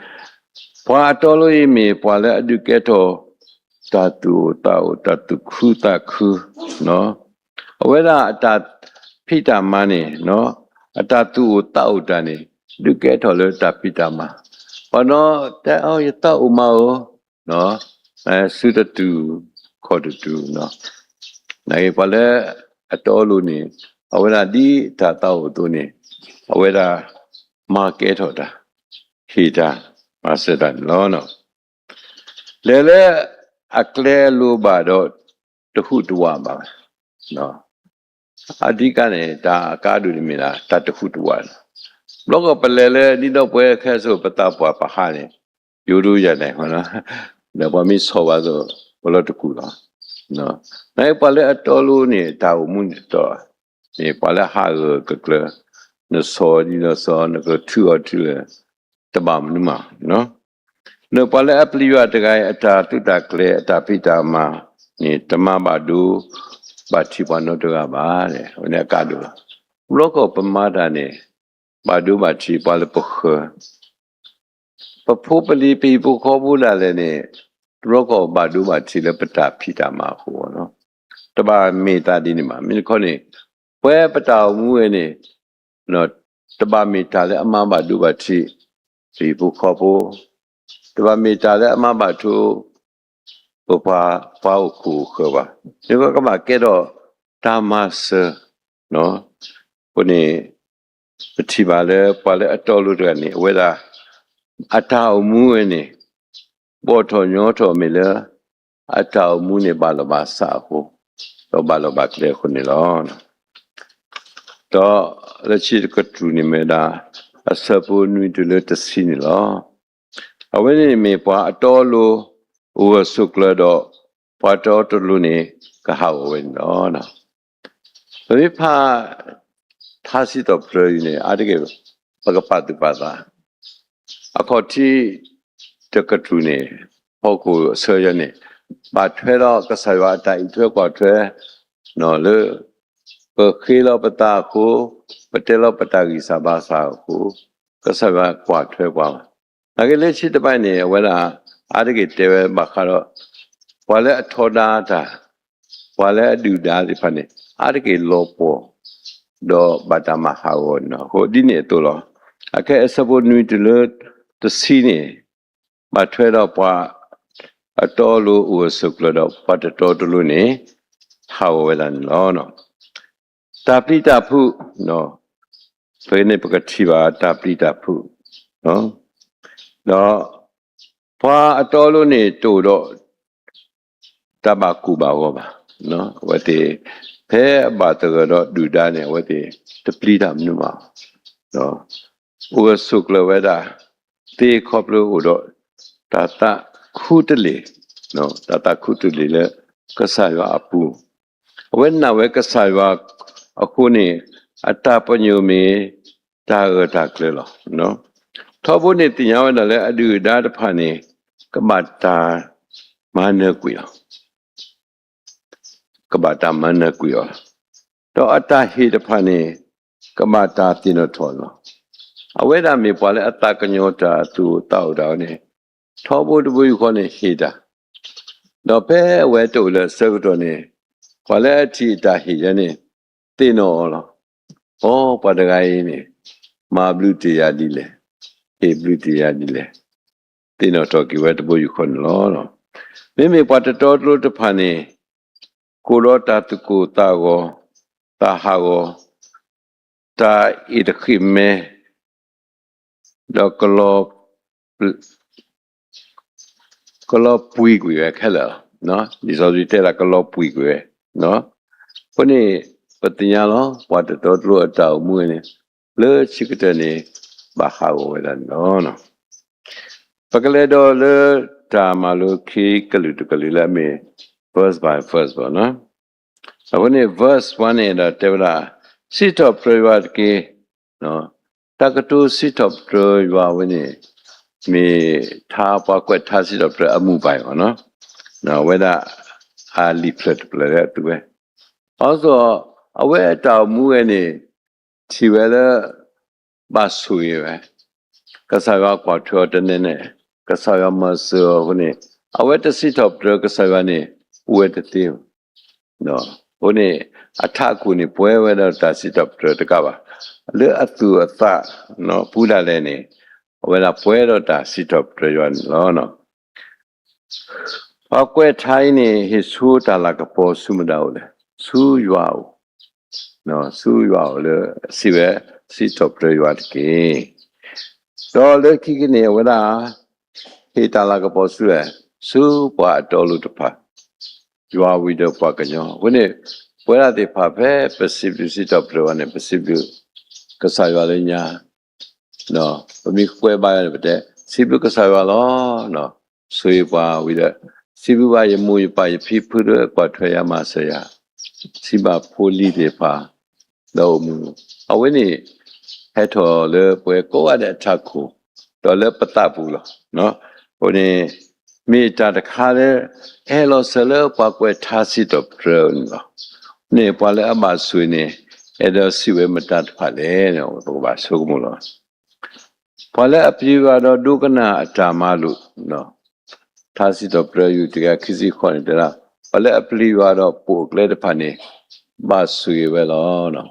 ပှၤအတီအလိၤအံၤမ့ၢ်ပှၤလၢအဒုးကဲထီၣ် တၢ်သူၣ်အိၣ်သးအိၣ် တၢ်သူၣ်ခုသးခု, အဝဲဒၣ်အတၢ်ဖံးတၢ်မၤန့ၣ် အတၢ်သူၣ်အိၣ်သးအိၣ်တၢ်န့ၣ် ဒုးကဲထီၣ်လၢတၢ်ဖံးတၢ်မၤ, ပှၤနီၢ်တဲအီၤ ယသးအိၣ်မၤဧိၤ, စုတတုၤခီၣ်တတုၤ, နာ်က့ ပှၤလၢအတီအလိၤန့ၣ် အဝဲဒၣ်ဒ်တၢ်သးအိၣ်အသိးန့ၣ် အဝဲဒၣ်မၤကဲထီၣ်တၢ်, ဟ့ၣ်တၢ်, မၤစၢၤတၢ်န့ၣ်လီၤ. လဲၤလၢအကျဲအလိၤဘၣ်ဒီး တဟူးတဝးဘၣ်. အဓိကန့ၣ် တၢ်အကါဒိၣ်န့ၣ်မ့ၢ်ဒၣ် တၢ်တဟူးတဝးလီၤ. ဘျီကီၢ်ပလဲၤလၢဒ်ဒီပုၢ်ဝဲၢ်ခဲစိၤ ပသးပှၢ်ပဟးန့ၣ် ယိဒိယၤန့ၣ်, ဒီးပှၤမ့ၢ်ဆီၣ်ဘၣ်သိး ပလီၢ်တကူၣ်လီၤ. နပှၤလၢအတီအလိၤန့ၣ် တၢ်အိၣ်မူန့ၣ်တီ, မ့ၢ်ပှၤလၢဟးဂၢၢ်ကကျၢၤ, နဆီၣ်ဒ်နဆီၣ် နကထုးအီၤထုးလၢာ် တဘၣ်မနုၤမး. နပှၤလၢအပျံၤယွၤတဂၤအံၤ အတၢ်သုးတၢ်ကျဲၤ အတၢ်ဖံးတၢ်မၤန့ၣ် တမၤဘၣ်ဒိဘၣ်ထံးပှၤနီတဂၤဘၣ်. အဝဲန့ၣ်အကါဒိၣ်လီၤ. ဘျီကီၢ်ပမၤတၢ်န့ၣ် ဘၣ်ဒိဘၣ်ထံးပှၤလၢပဃၢၤ ပဖိပလံၤ ပဟံၣ်ဖိဃီဖိဒၣ်လဲာ်န့ၣ် တဘျီကီၢ်ဘၣ်ဒိဘၣ်ထံးလၢပတၢ်ဖံးတၢ်မၤအဃိလီၤ. တဘၣ်မ့ၢ်သးဒ်န့ၣ်ဘၣ်. မ့ၢ်တခီန့ၣ် ပဝဲပတၢ်အိၣ်မူဝဲန့ၣ် တဘၣ်မ့ၢ်တၢ်လၢအမၤဘၣ်ဒိဘၣ်ထံး ပဟံၣ်ဖိဃီဖိ, တဘၣ်မ့ၢ်တၢ်လၢအမၤဘၣ်ဒိ ပပှၤ ပှၤအိၣ်ခိၣ်အိၣ်ဃၢၤဘၣ်. မ့ၢ်ကဘၣ်ကဲထီၣ်တၢ်မၤစၢၤ. အဃိန့ၣ် ပထံၣ်ဘၣ်လၢပှၤလၢအတီအလိၤတဂၤန့ၣ် အဝဲဒၣ် အတၢ်အိၣ်မူဝဲန့ၣ် ဘီၣ်ထီၣ်ညီထီၣ်မ့ၢ်လၢ အတၢ်အိၣ်မူန့ၣ်ဘၣ်လီၤဘၣ်စးအဃိ, ဒီးဘၣ်လီၤဘၣ်ကျဲအဃိန့ၣ်လီၤ. ဒီးလၢခံတကတြူၢ်န့ၣ်မ့ၢ်ဝဲဒၣ် အဆၢဖိနွံတုၤလၢတဆံန့ၣ်လီၤ. အဝဲန့ၣ်မ့ၢ်ပှၤအတီအလိၤ အိၣ်ဂၢၢ်ဆိးကျၢၤဒီး ပှၤတီတလိၤန့ၣ် ကဟးဂီၤဝဲန့ၣ်လီၤ. ပမ့ၢ်ဖး ထါစံးထီၣ်ပတြၢၤအံၤန့ၣ် အါတက့ၢ် ပကပာ်သူၣ်ပာ်သး, အခီၣ်ထံးတကတြူၢ်န့ၣ် ဟီၣ်ခိၣ်အဆၢယဲန့ၣ် ဘၣ်ထွဲဒီးကစၢ်ယွၤအတၢ်အံးထွဲကွၢ်ထွဲ လၢ ပဃ့လီၤပသးအဃိ, ပတဲလီၤပတၢ်ဂံၢ်စၢ်ဘါစၢ်အဃိ, ကစၢ်ယွၤကွၢ်ထွဲပှၤလီၤ. နာ်က့လၢဆံတဘၣ်န့ၣ် အဝဲဒၣ် အါတက့ၢ်တဲဝဲဘၣ်ဃးဒီး ပှၤလၢအထီဒါတၢ်, ပှၤလၢအဒုၣ်ဒါသ့ၣ်တဖၣ်န့ၣ် အါတက့ၢ်လီၤပှီၢ် ဒီးဘၣ်တၢ်မၤဟးဂီၤန့ၣ်လီၤ. အဃိဒ်န့ၣ်အသိးလီၤ. အခဲအံၤအဆၢဖိနွံတုၤလၢတဆံန့ၣ် ဘၣ်ထွဲဒီးပှၤ အတီအလိၤအိၣ်ဂၢၢ်ဆိးကျၢၤဒီးပှၤတတီတလိၤန့ၣ် ဟးဂီၤဝဲဒၣ်န့ၣ်လီၤ. တၢ်ပျံၤတၢ်ဖုး, ဖဲန့ၣ်ပကထံၣ်ဘၣ် တၢ်ပျံၤတၢ်ဖုး, ဒီး ပှၤအတီအလိၤန့ၣ် တအိၣ်ဒီး တၢ်ဘၣ်ကိၢ်ဘၣ်ဂီၤဘၣ်. အဝဲသ့ၣ် ဖဲအဘၣ်သဂၢၢ်ဒီးဒုၣ်ဒါန့ၣ် အဝဲသ့ၣ် တပျံၤတၢ်မနုၤဘၣ်. အိၣ်ဂၢၢ်ဆိးကျၢၤဝဲဒၣ် သ့ခီဖျိအိၣ်ဒီး တၢ်သးခူတလ့ၢ်, တၢ်သးခူတလ့ၢ်လၢ ကစၢ်ယွၤအပူၤ, အဝဲနာ်ဝဲကစၢ်ယွၤအဃိန့ၣ် အတၢ်ပညိၣ်မ့ၢ် တၢ်ဂၢၢ်တၢ်ကျၢၤလီၤ. ထီဘိန့ၣ်သ့ၣ်ညါဝဲဒၣ်လၢအဒုၣ်အဒါတဖၣ်န့ၣ် ကဘၣ်တၢ်မၤနၢၤကွံာ်အီၤ ကဘၣ်တၢ်မၤနၢၤကွံာ်အီၤ, ဒီးအတၢ်ဟ့ၣ်တဖၣ်န့ၣ် ကဘၣ်တၢ်သ့ၣ်နီၣ်ထီၣ်လီၤ. အဝဲဒၣ်မ့ၢ်ပှၤလၢအသးကညီၤတၢ်သူၣ်အိၣ်သးအိၣ်ဒၣ်ဝဲန့ၣ် ထီဘိတဘိယူၢ်ဃီန့ၣ်ဟ့ၣ်တၢ်, ဒီးဖဲအဝဲတအိၣ်လၢအဆၢကတီၢ်န့ၣ် ပှၤလၢအထံၣ်အတၢ်ဟ့ၣ်ယဲန့ၣ် သ့ၣ်နီၣ်အီၤလီၤ. အိ ပှၤတဂၤအံၤန့ၣ် မၤဘျုးတ့ၢ်ယၤဒ်လဲၣ်, ဟ့ၣ်ဘျုးတ့ၢ်ယၤဒ်လဲၣ်, သ့ၣ်နီၣ်ထီၣ်က့ၤဝဲတဘိယူၢ်ဃီန့ၣ်လီၤ. မ့မ့ၢ်ပှၤတတီတလိၤတဖၣ်န့ၣ် ကိၢ်ဒီးတၢ်သူၣ်ကိၢ်သးဂီၤ, သးဟးဂီၤ, တၢ်အ့ၣ်တဃ့ၣ်မဲ, ဒီး ကလီၤပှံၤကွံာ်ဝဲခဲလၢာ်လီၤ. လံာ်စီဆှံတဲဒၣ်ကလီၤပှံၤကွံာ်ဝဲ, အဃိန့ၣ် ပသ့ၣ်ညါလီၤ ပှၤတတီတလိၤအတၢ်အိၣ်မူဝဲန့ၣ် လၢခံကတၢၢ်န့ၣ် ဘၣ်ဟးဂီၤဝဲဒၣ်န့ၣ်လီၤ. ပကလဲၤဒီးလၢတၢ်မၤလိခံကလုာ်တကလုာ်လၢအမ့ၢ် verse by verse ဘၣ်. အဃိန့ၣ် verse one န့ၣ်ဒီးတဲဝဲဒၣ် စံးထီၣ်ပတြၢၤယွၤတက့ၢ်. တၢ်ကတိၤစံးထီၣ်ပတြၢၤယွၤဝဲန့ၣ် မ့ၢ်ထါပှၤကွဲးထါစံးထီၣ်ပတြၢၤအမူးဘၣ်အံၤလီၤ. အဝဲဒၣ်အလံာ်ဖျၢၣ်တဖျၢၣ်လၢအသူဝဲ, အသိး အဝဲအတၢ်အိၣ်မူဝဲန့ၣ် ထံၣ်ဝဲလၢ ဘၣ်ဆိၣ်ဂ့ၤဝဲ, ကစၢ်ယွၤကွၢ်ထွဲအီၤတနဲၣ်နဲၣ်, ကစၢ်ယွၤမၤစၢၤအီၤအဃိန့ၣ် အဝဲတစံးထီၣ်ပတြၢၤကစၢ်ယွၤန့ၣ် အိၣ်ဝဲတသ့ဘၣ်. အဃိန့ၣ် အထးခိၣ်န့ၣ် ပှဲၤဝဲဒီးတၢ်စံးထီၣ်ပတြၢၤတကးဘၣ်, လၢအသူၣ်အသးပူၤဒၣ်လဲာ်န့ၣ် အဝဲဒၣ်ပှဲၤဒီးတၢ်စံးထီၣ်ပတြၢၤယွၤန့ၣ်လီၤ. ပှၤကွဲးထါအံၤန့ၣ် ဟ့ၣ်ဆူတၢ်လၤကပီၤဆူမတၤအိၣ်လဲၣ်, ဆူယွၤအိၣ်, ဆူယွၤအိၣ်လၢစံးဝဲ စံးထီၣ်ပတြၢၤယွၤတက့ၢ်. ဒီးလၢခံက့ၤန့ၣ် အဝဲဒၣ် ဟ့ၣ်တၢ်လၤကပီၤဆူလဲၣ်, ဆူပှၤအတီအလိၤတဖၣ်, ယွၤဝံၤဒီးပှၤကညီအဃိန့ၣ် ပဝဲဒၣ်သ့ၣ်တဖၣ်ဖဲပစံးဘျုးစံးထီၣ်ပတြၢၤဝဲန့ၣ် ပစံးဘျုးကစၢ်ယွၤလၢညါ ပမ့ၢ်ကွဲးဘၣ်ယွၤန့ၣ် ပတဲ စံးဘျုးကစၢ်ယွၤလီၤ. ဆိၣ်ဂ့ၤပှၤဝံၤဒီး စံးဘျုးဘၣ်ယမိၢ်ယပၢ်ယဖံဖုလၢကွၢ်ထွဲယၤမၤစၢၤယၤ, စံးဘၣ်ဖိလံၤသ့ၣ်တဖၣ် ဒီးအိၣ်မူ, အဝဲန့ၣ် ဟဲထီၣ်လၢပဝဲကိးဂၤဒဲးအထးခိၣ်, ဒီးလၢပသးပူၤလီၤ. အဃိန့ၣ် မ့ၢ်တၢ်တခါလၢ ဟဲလီၤစၢၤလၢပှၤကွဲးထါစံးထီၣ်ပတြၢၤန့ၣ်လီၤ. န့ၣ်ပှၤလၢအဘၣ်ဆိၣ်ဂ့ၤန့ၣ် အဲၣ်ဒိးစံးဝဲမတၤတဖၣ်လဲၣ်န့ၣ် ပကဘၣ်ဆိကမိၣ်လီၤ. ပှၤလၢအပျံၤယွၤဒီးဒိကနၣ်အတၢ်မၤလိာ်, ထါစံးထီၣ်ပတြၢၤယူၢ်တကယၤခံဆံဃိးန့ၣ်တဲဒၣ် ပှၤလၢအပျံၤယွၤဒီးပိာ်အကျဲတဖၣ်န့ၣ် ဘၣ်ဆိၣ်ဂ့ၤဝဲလီၤ.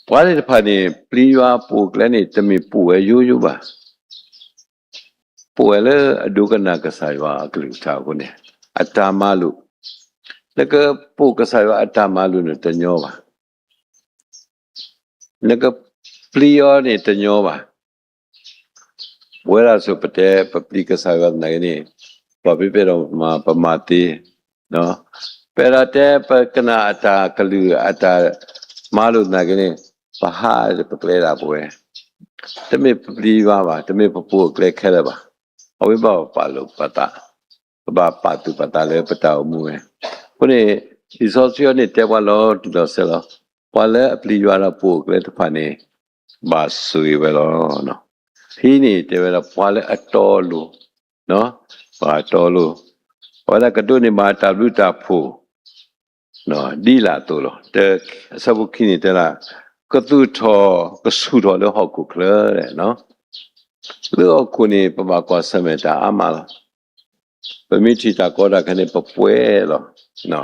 ပှၤသ့ၣ်တဖၣ်န့ၣ် ပျံၤယွၤပိာ်အကျဲန့ၣ် တမ့ၢ်ပိာ်ဝဲယိယိဘၣ်. ပိာ်ဝဲလၢအဒိကနၣ်ကစၢ်ယွၤအကလုၢ်ကထါအဃိန့ၣ် အတၢ်မၤလိာ်, နကပိာ်ကစၢ်ယွၤအတၢ်မၤလိာ်န့ၣ်တညီဘၣ်. နကပျံၤအီၤန့ၣ်တညီဘၣ်. ပဝဲဒၣ်ဆိပတဲ ပပျံၤကစၢ်ယွၤသနာ်က့န့ၣ် ပှၤဖဲပဲဒီးမၤပမၤသ့, ပအဲၣ်ဒိးတဲပကနၣ်အတၢ်ကလုၢ်အတၢ်မၤလိာ်သနာ်က့န့ၣ် ပဟးပကျဲဒၣ်ပဝဲ, တမ့ၢ်ပပျံၤယွၤဘၣ်, တမ့ၢ်ပပိာ်အကျဲခဲလၢာ်ဘၣ်. အဝဲဘၣ်ပာ်လိာ်ပသး, ပဘၣ်ပာ်သူၣ်ပာ်သးလၢပတၢ်အိၣ်မူဝဲ. အဃိန့ၣ် လံာ်စီဆှံအံၤန့ၣ်တဲပှၤလီၤတံၢ်လီၤဆဲးလီၤ. ပှၤလၢအပျံၤယွၤဒီးပိာ်အကျဲတဖၣ်န့ၣ် ဘၣ်ဆိၣ်ဂ့ၤဝဲလီၤ. ဖဲန့ၣ်တဲဝဲဒၣ် ပှၤလၢအတီအလိၤ, ပှၤအတီအလိၤ, အဝဲဒၣ်ကဒိးန့ၢ်ဘၣ်တၢ်ဘျုးတၢ်ဖှိၣ် ဒ်လာ်အသိးလီၤ. အဆၢဖိခံန့ၣ်တဲဒၣ် ကသူၣ်ထီၣ် ကဆူၣ်ထီၣ်လၢဟီၣ်ခိၣ်ချၢ, လၢဟီၣ်ခိၣ်န့ၣ် ပဘၣ်ကွၢ်ဆၢၣ်မဲာ်တၢ်အါမးလီၤ. ပမ့ၢ်ထံၣ်တၢ်ကီတၢ်ခဲန့ၣ် ပပှဲၤလီၤ.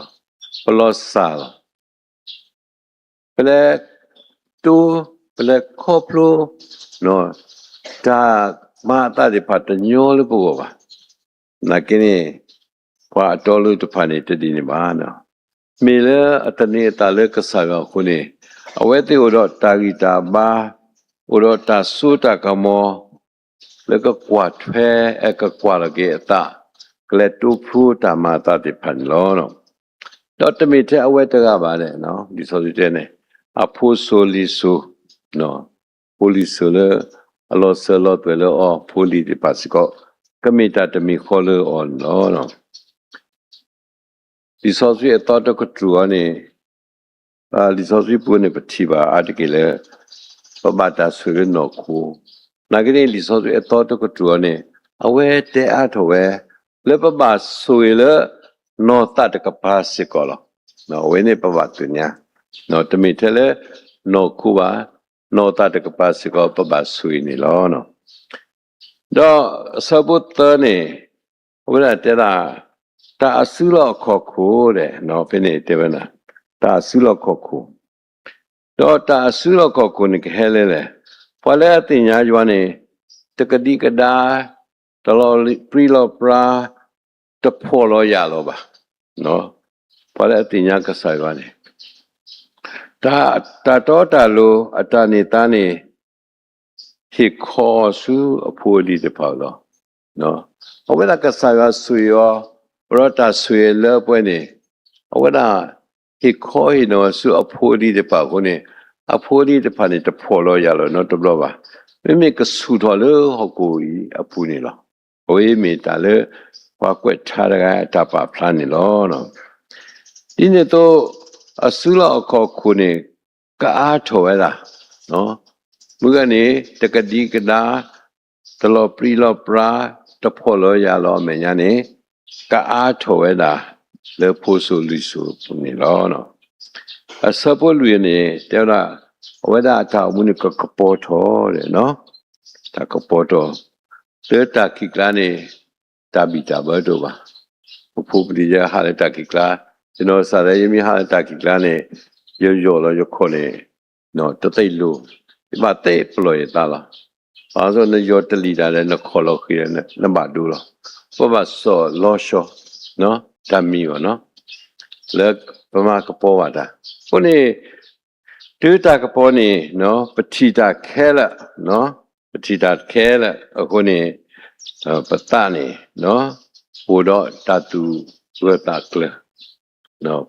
ပလီၤစၢ်လီၤ. ပလဲၤတိ, ပလဲၤခီဖျိ တၢ်မၤအသးသ့ၣ်တဖၣ်တညီလၢပဂီၢ်ဘၣ်. နာ်က့န့ၣ် ပှၤအတီအလိၤတဖၣ်န့ၣ် တဒ်န့ၣ်ဘၣ်. မ့ၢ်လၢအသန့ၤအသးလၢကစၢ်ယွၤအဃိန့ၣ် အဝဲသ့ၣ်အိၣ်ဒီးတၢ်ဂံၢ်တၢ်ဘါ, အိၣ်ဒီးတၢ်စိတၢ်ကမီၤ လၢကကွၢ်ထွဲ ကကွၢ်လီၤက့ၤအသး, ကလဲၤတိဖျိတၢ်မၤအသးသ့ၣ်တဖၣ်န့ၣ်လီၤ. ဒီးတမ့ၢ်ထဲအဝဲတဂၤဘၣ်န့ၣ်, လံာ်စီဆှံတဲန့ၣ် အဖိစိၤလံၤစိၤ, ဖိလံၤစိၤလၢ အလီၤစၢၤလီၤသွဲၣ်လၢအီၤ ဖိလံၤသ့ၣ်တဖၣ်စ့ၢ်ကီး ကမ့ၢ်တၢ်တမံၤဃီလၢအီၤန့ၣ်လီၤ. လံာ်စီဆှံအသီတကတြူၢ်အံၤန့ၣ်, လံာ်စီဆှံပူၤန့ၣ် ပထံၣ်ဘၣ်အါတက့ၢ်လၢ ပဘၣ်တၢ်ဆိၣ်ဂ့ၤလၢနီၢ်ခိ, နာ်က့န့ၣ် လံာ်စီဆှံအသီတကတြူၢ်အံၤန့ၣ် အဝဲတဲအါထီၣ်ဝဲ လၢပဘၣ်ဆိၣ်ဂ့ၤလၢ နီၢ်သးတကပၤစ့ၢ်ကီးလီၤ. အဝဲန့ၣ်ပဘၣ်သ့ၣ်ညါ, တမ့ၢ်ထဲလၢ နီၢ်ခိဘၣ်, နီၢ်သးတကပၤစ့ၢ်ကီး ပဘၣ်ဆိၣ်ဂ့ၤန့ၣ်လီၤ. ဒီးအဆၢဖိသၢန့ၣ် အဝဲဒၣ်တဲဒၣ် တၢ်အစုလီၢ်အခီၣ်ခိၣ်, ဖဲန့ၣ်တဲဝဲဒၣ် တၢ်အစုလီၢ်ခီၣ်ခိၣ်, ဒီးတၢ်အစုလီၢ်ခီၣ်ခိၣ်န့ၣ်ကဟဲလဲၣ်လဲၣ်, ပှၤလၢအသ့ၣ်ညါယွၤန့ၣ် တကဒံကဒါ, တလီၤပြံလီၤပြါ, တဖှီၣ်လီၤယာ်လီၤဘၣ်. ပှၤလၢအသ့ၣ်ညါကစၢ်ယွၤန့ၣ် တၢ်တီတၢ်လိၤ အတၢ်န့ၢ်သါန့ၣ် ဟ့ၣ်ခီအီၤဆူအဖိအလံၤတဖၣ်လီၤ. အဝဲဒၣ်ကစၢ်ယွၤဆိၣ်ဂ့ၤအီၤ, ဒီးတၢ်ဆိၣ်ဂ့ၤလၢပှဲၤန့ၣ် အဝဲဒၣ်ဟ့ၣ်ခီဟ့ၣ်နီၤဆူအဖိအလံၤတဖၣ်အဃိန့ၣ် အဖိအလံၤတဖၣ်န့ၣ် တဖှီၣ်လီၤယာ်လီၤနီတဘျီဘၣ်. မ့မ့ၢ်ကဆူၣ်ထီၣ်လၢဟီၣ်ခိၣ်အံၤအပူၤန့ၣ်လီၤ. အဝဲမ့ၢ်တၢ်လၢ ပှၤကွဲးထါတဂၤအတၢ်ပာ်ဖျါန့ၣ်လီၤ. ဒ်န့ၣ်အသိး အစုလီၢ်အခီၣ်ခိၣ်န့ၣ် ကအါထီၣ်ဝဲဒၣ်, မုၢ်ဂၤန့ၣ် တကဒံကဒါ, တလီၤပြံလီၤပြါ, တဖှီၣ်လီၤယာ်လီၤအမဲာ်ညါန့ၣ် ကအါထီၣ်ဝဲဒၣ် လၢဖိစိၤလံၤစိၤအပူၤန့ၣ်လီၤ. အဆၢဖိလွံၢ်န့ၣ် တဲဝဲဒၣ် အဝဲဒၣ်အတၢ်အိၣ်မူန့ၣ် ကကပီၤထီၣ်, တၢ်ကပီၤထီၣ်, လၢတၢ်ခံးကျါန့ၣ် တၢ်ဘံၣ်တၢ်ဘၢတအိၣ်ဘၣ်. ပဖိပလံၤယဲဟးလၢတၢ်ခံးကျါ, ယနီၢ်ကစၢ်လၢယမ့ၢ်ဟးလၢတၢ်ခံးကျါန့ၣ် ယယီၢ်လီၤယခီၣ်န့ၣ် တသ့လိၤ, ယဘၣ်သ့ပလီၢ်ယသးလီၤ. ဘၣ်ဆၣ်နယီၢ်တလံာ်တၢ်ဒီး နခီၣ်လီၤဃံၤဒီး နဘၣ်ဒိလီၤ. ပဘၣ်စီၣ်လီၤဆီ တၢ်မံၤဘၣ်နီၤ, လၢပမၤကပီၤဘၣ်တၢ်. အဃိန့ၣ် တုၤတၢ်ကပီၤန့ၣ် ပထံၣ်တၢ်ခဲလၢာ်, ပထံၣ်တၢ်ခဲလၢာ်အဃိန့ၣ် ပသးန့ၣ် အိၣ်ဒီးတၢ်သူၣ်ဂၢၢ်သးကျၢၤ,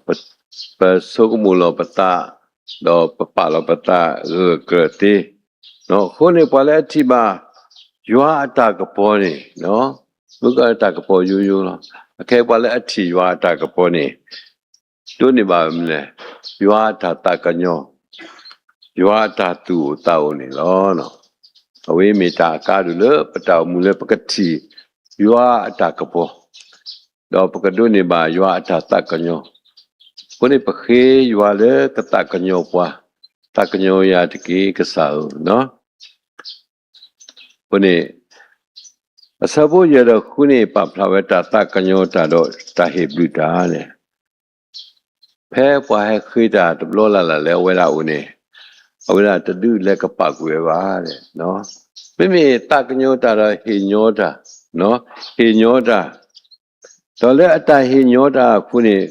ပဆိကမိၣ်လီၤပသး, ဒီးပပာ်လီၤပသးဂၢၢ်ကျၢၤသ့. အဃိန့ၣ် ပှၤလၢအထံၣ်ဘၣ် ယွၤအတၢ်ကပီၤန့ၣ်, မုၢ်ကတၢ်ကပီၤယိယိလီၤ. အခဲအံၤပှၤလၢအထံၣ်ယွၤအတၢ်ကပီၤန့ၣ် ဒိးန့ၢ်ဘၣ်မနုၤလဲၣ်, ယွၤအတၢ်သးကညီၤ, ယွၤအတၢ်သူၣ်အိၣ်သးအိၣ်န့ၣ်လီၤ. အဝဲမ့ၢ်တၢ်အကါဒိၣ်လၢပတၢ်အိၣ်မူလၢပကထံၣ်ယွၤအတၢ်ကပီၤ, ဒီးပကဒိးန့ၢ်ဘၣ်ယွၤအတၢ်သးကညီၤ. အဃိန့ၣ် ပဃ့ယွၤလၢကသးကညီၤပှၤ, သးကညီၤယၤတက့ၢ်ကစၢ်ဧၢ. အဃိန့ၣ် အဆၢဖိယဲၢ်ဒီးဃုန့ၣ် ပာ်ဖျါဝဲတၢ်သးကညီၤတၢ်ဒီးတၢ်ဟ့ၣ်ဘျုးတၢ်န့ၣ် ဖဲပှၤဟဲဃ့တၢ်တဘျီလၢ်လၢ်လၢအဝဲဒၣ်အအိၣ်န့ၣ် အဝဲဒၣ်တဒုးလဲၤကပာ်ကွံာ်ဝဲဘၣ်. မ့မ့ၢ်သးကညီၤတၢ်ဒီးဟ့ၣ်ညီတၢ်, ဟ့ၣ်ညီတၢ်, ဒီးလၢအတၢ်ဟ့ၣ်ညီတၢ်အဃိန့ၣ်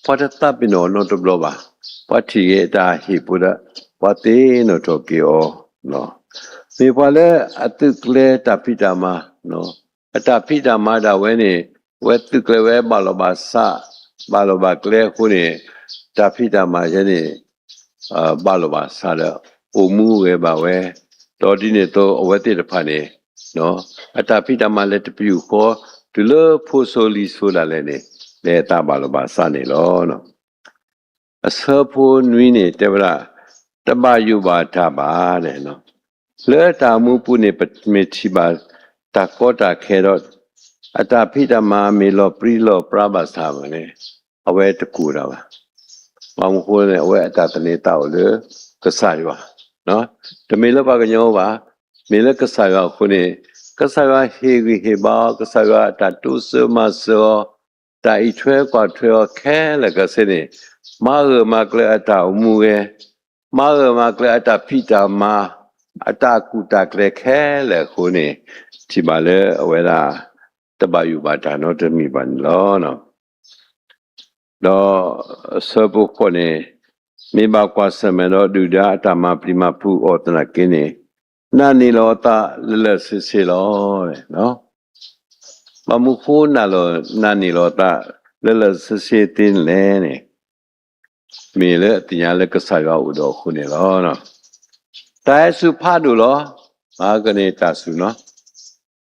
ပှၤတသးပ့ၤနီၣ်အီၤနီတဘျီဘၣ်. ပှၤထံၣ်က့ၤအတၢ်ဟ့ၣ်ဖိဒီး ပှၤသ့ၣ်နီၣ်ထီၣ်က့ၤအီၤ မ့ၢ်ပှၤလၢအသုးကျဲၤတၢ်ဖံးတၢ်မၤ, အတၢ်ဖံးတၢ်မၤဒၣ်ဝဲန့ၣ် အဝဲသုးကျဲၤဝဲဘၣ်လီၢ်ဘၣ်စး, ဘၣ်လီၢ်ဘၣ်ကျဲအဃိန့ၣ် တၢ်ဖံးတၢ်မၤယဲန့ၣ် ဘၣ်လီၢ်ဘၣ်စးဒီး အိၣ်မူဂဲၤဘၣ်ဝဲ, ဒီးဒ်န့ၣ်အသိးအဝဲသ့ၣ်တဖၣ်န့ၣ် အတၢ်ဖံးတၢ်မၤလဲၤတပျုာ်ဃီ တုၤလၢဖိစိၤလံၤစိၤဒၣ်လဲာ်န့ၣ် လဲၤအသးဘၣ်လီၢ်ဘၣ်စးန့ၣ်လီၤ. အဆၢဖိနွံန့ၣ် တဲဝဲဒၣ် တဘၣ်ယိၣ်ဘၣ်တၢ်ဘၣ်, လၢတၢ်အိၣ်မူပူၤန့ၣ် ပမ့ၢ်ထံၣ်ဘၣ်တၢ်ကီတၢ်ခဲဒီး အတၢ်ဖံးတၢ်မၤမ့ၢ်လီၤပြံလီၤပြါဘၣ်ဆၣ်န့ၣ် အဝဲတကူးတၢ်ဘၣ်. ဘၣ်မနုၤအဃိလဲၣ်န့ၣ် အဝဲအတၢ်သန့ၤသးအိၣ်လၢကစၢ်ယွၤ, တမ့ၢ်လၢပှၤကညီဘၣ်, မ့ၢ်လၢကစၢ်ယွၤအဃိန့ၣ် ကစၢ်ယွၤဟ့ၣ်ဂံၢ်ဟ့ၣ်ဘါအီၤ, ကစၢ်ယွၤအတၢ်တိစၢၤမၤစၢၤအီၤ, တၢ်အံးထွဲကွၢ်ထွဲအီၤခဲလၢာ်ခဲဆ့န့ၣ်, မၤဂၢၢ်မၤကျၢၤအတၢ်အိၣ်မူဝဲ, မၤဂၢၢ်မၤကျၢၤအတၢ်ဖံးတၢ်မၤ, အတၢ်ကူၣ်တၢ်ကျဲၤခဲလၢာ်အဃိန့ၣ်, ထံၣ်ဘၣ်လၢအဝဲဒၣ် တဘၣ်ယိၣ်ဘၣ်တၢ်နီတမံၤဘၣ်န့ၣ်လီၤ. ဒီးအဆၢဖိဃိးန့ၣ်, မ့ၢ်ဘၣ်ကွၢ်ဆၢၣ်မဲာ်ဒီးဒုၣ်ဒါအတၢ်မၤပျံၤမၤဖုးအီၤသနာ်က့န့ၣ်, နာ်န့ၢ်လီၤအသးလၢာ်လၢာ်ဆ့ဆ့လီၤ. ဘၣ်မနုၤအဃိနာ်လီၤ, နာ်န့ၢ်လီၤအသးလၢာ်လၢာ်ဆ့ဆ့သ့န့ၣ်လဲၣ်န့ၣ်, မ့ၢ်လၢအသ့ၣ်ညါလၢကစၢ်ယွၤအိၣ်ဒီးအဃိန့ၣ်လီၤ. တၢ်ဟဲစူၤဖးဒိၣ်လီၤ. မၤကန့ၣ်တၢ်စူၤနီၤ,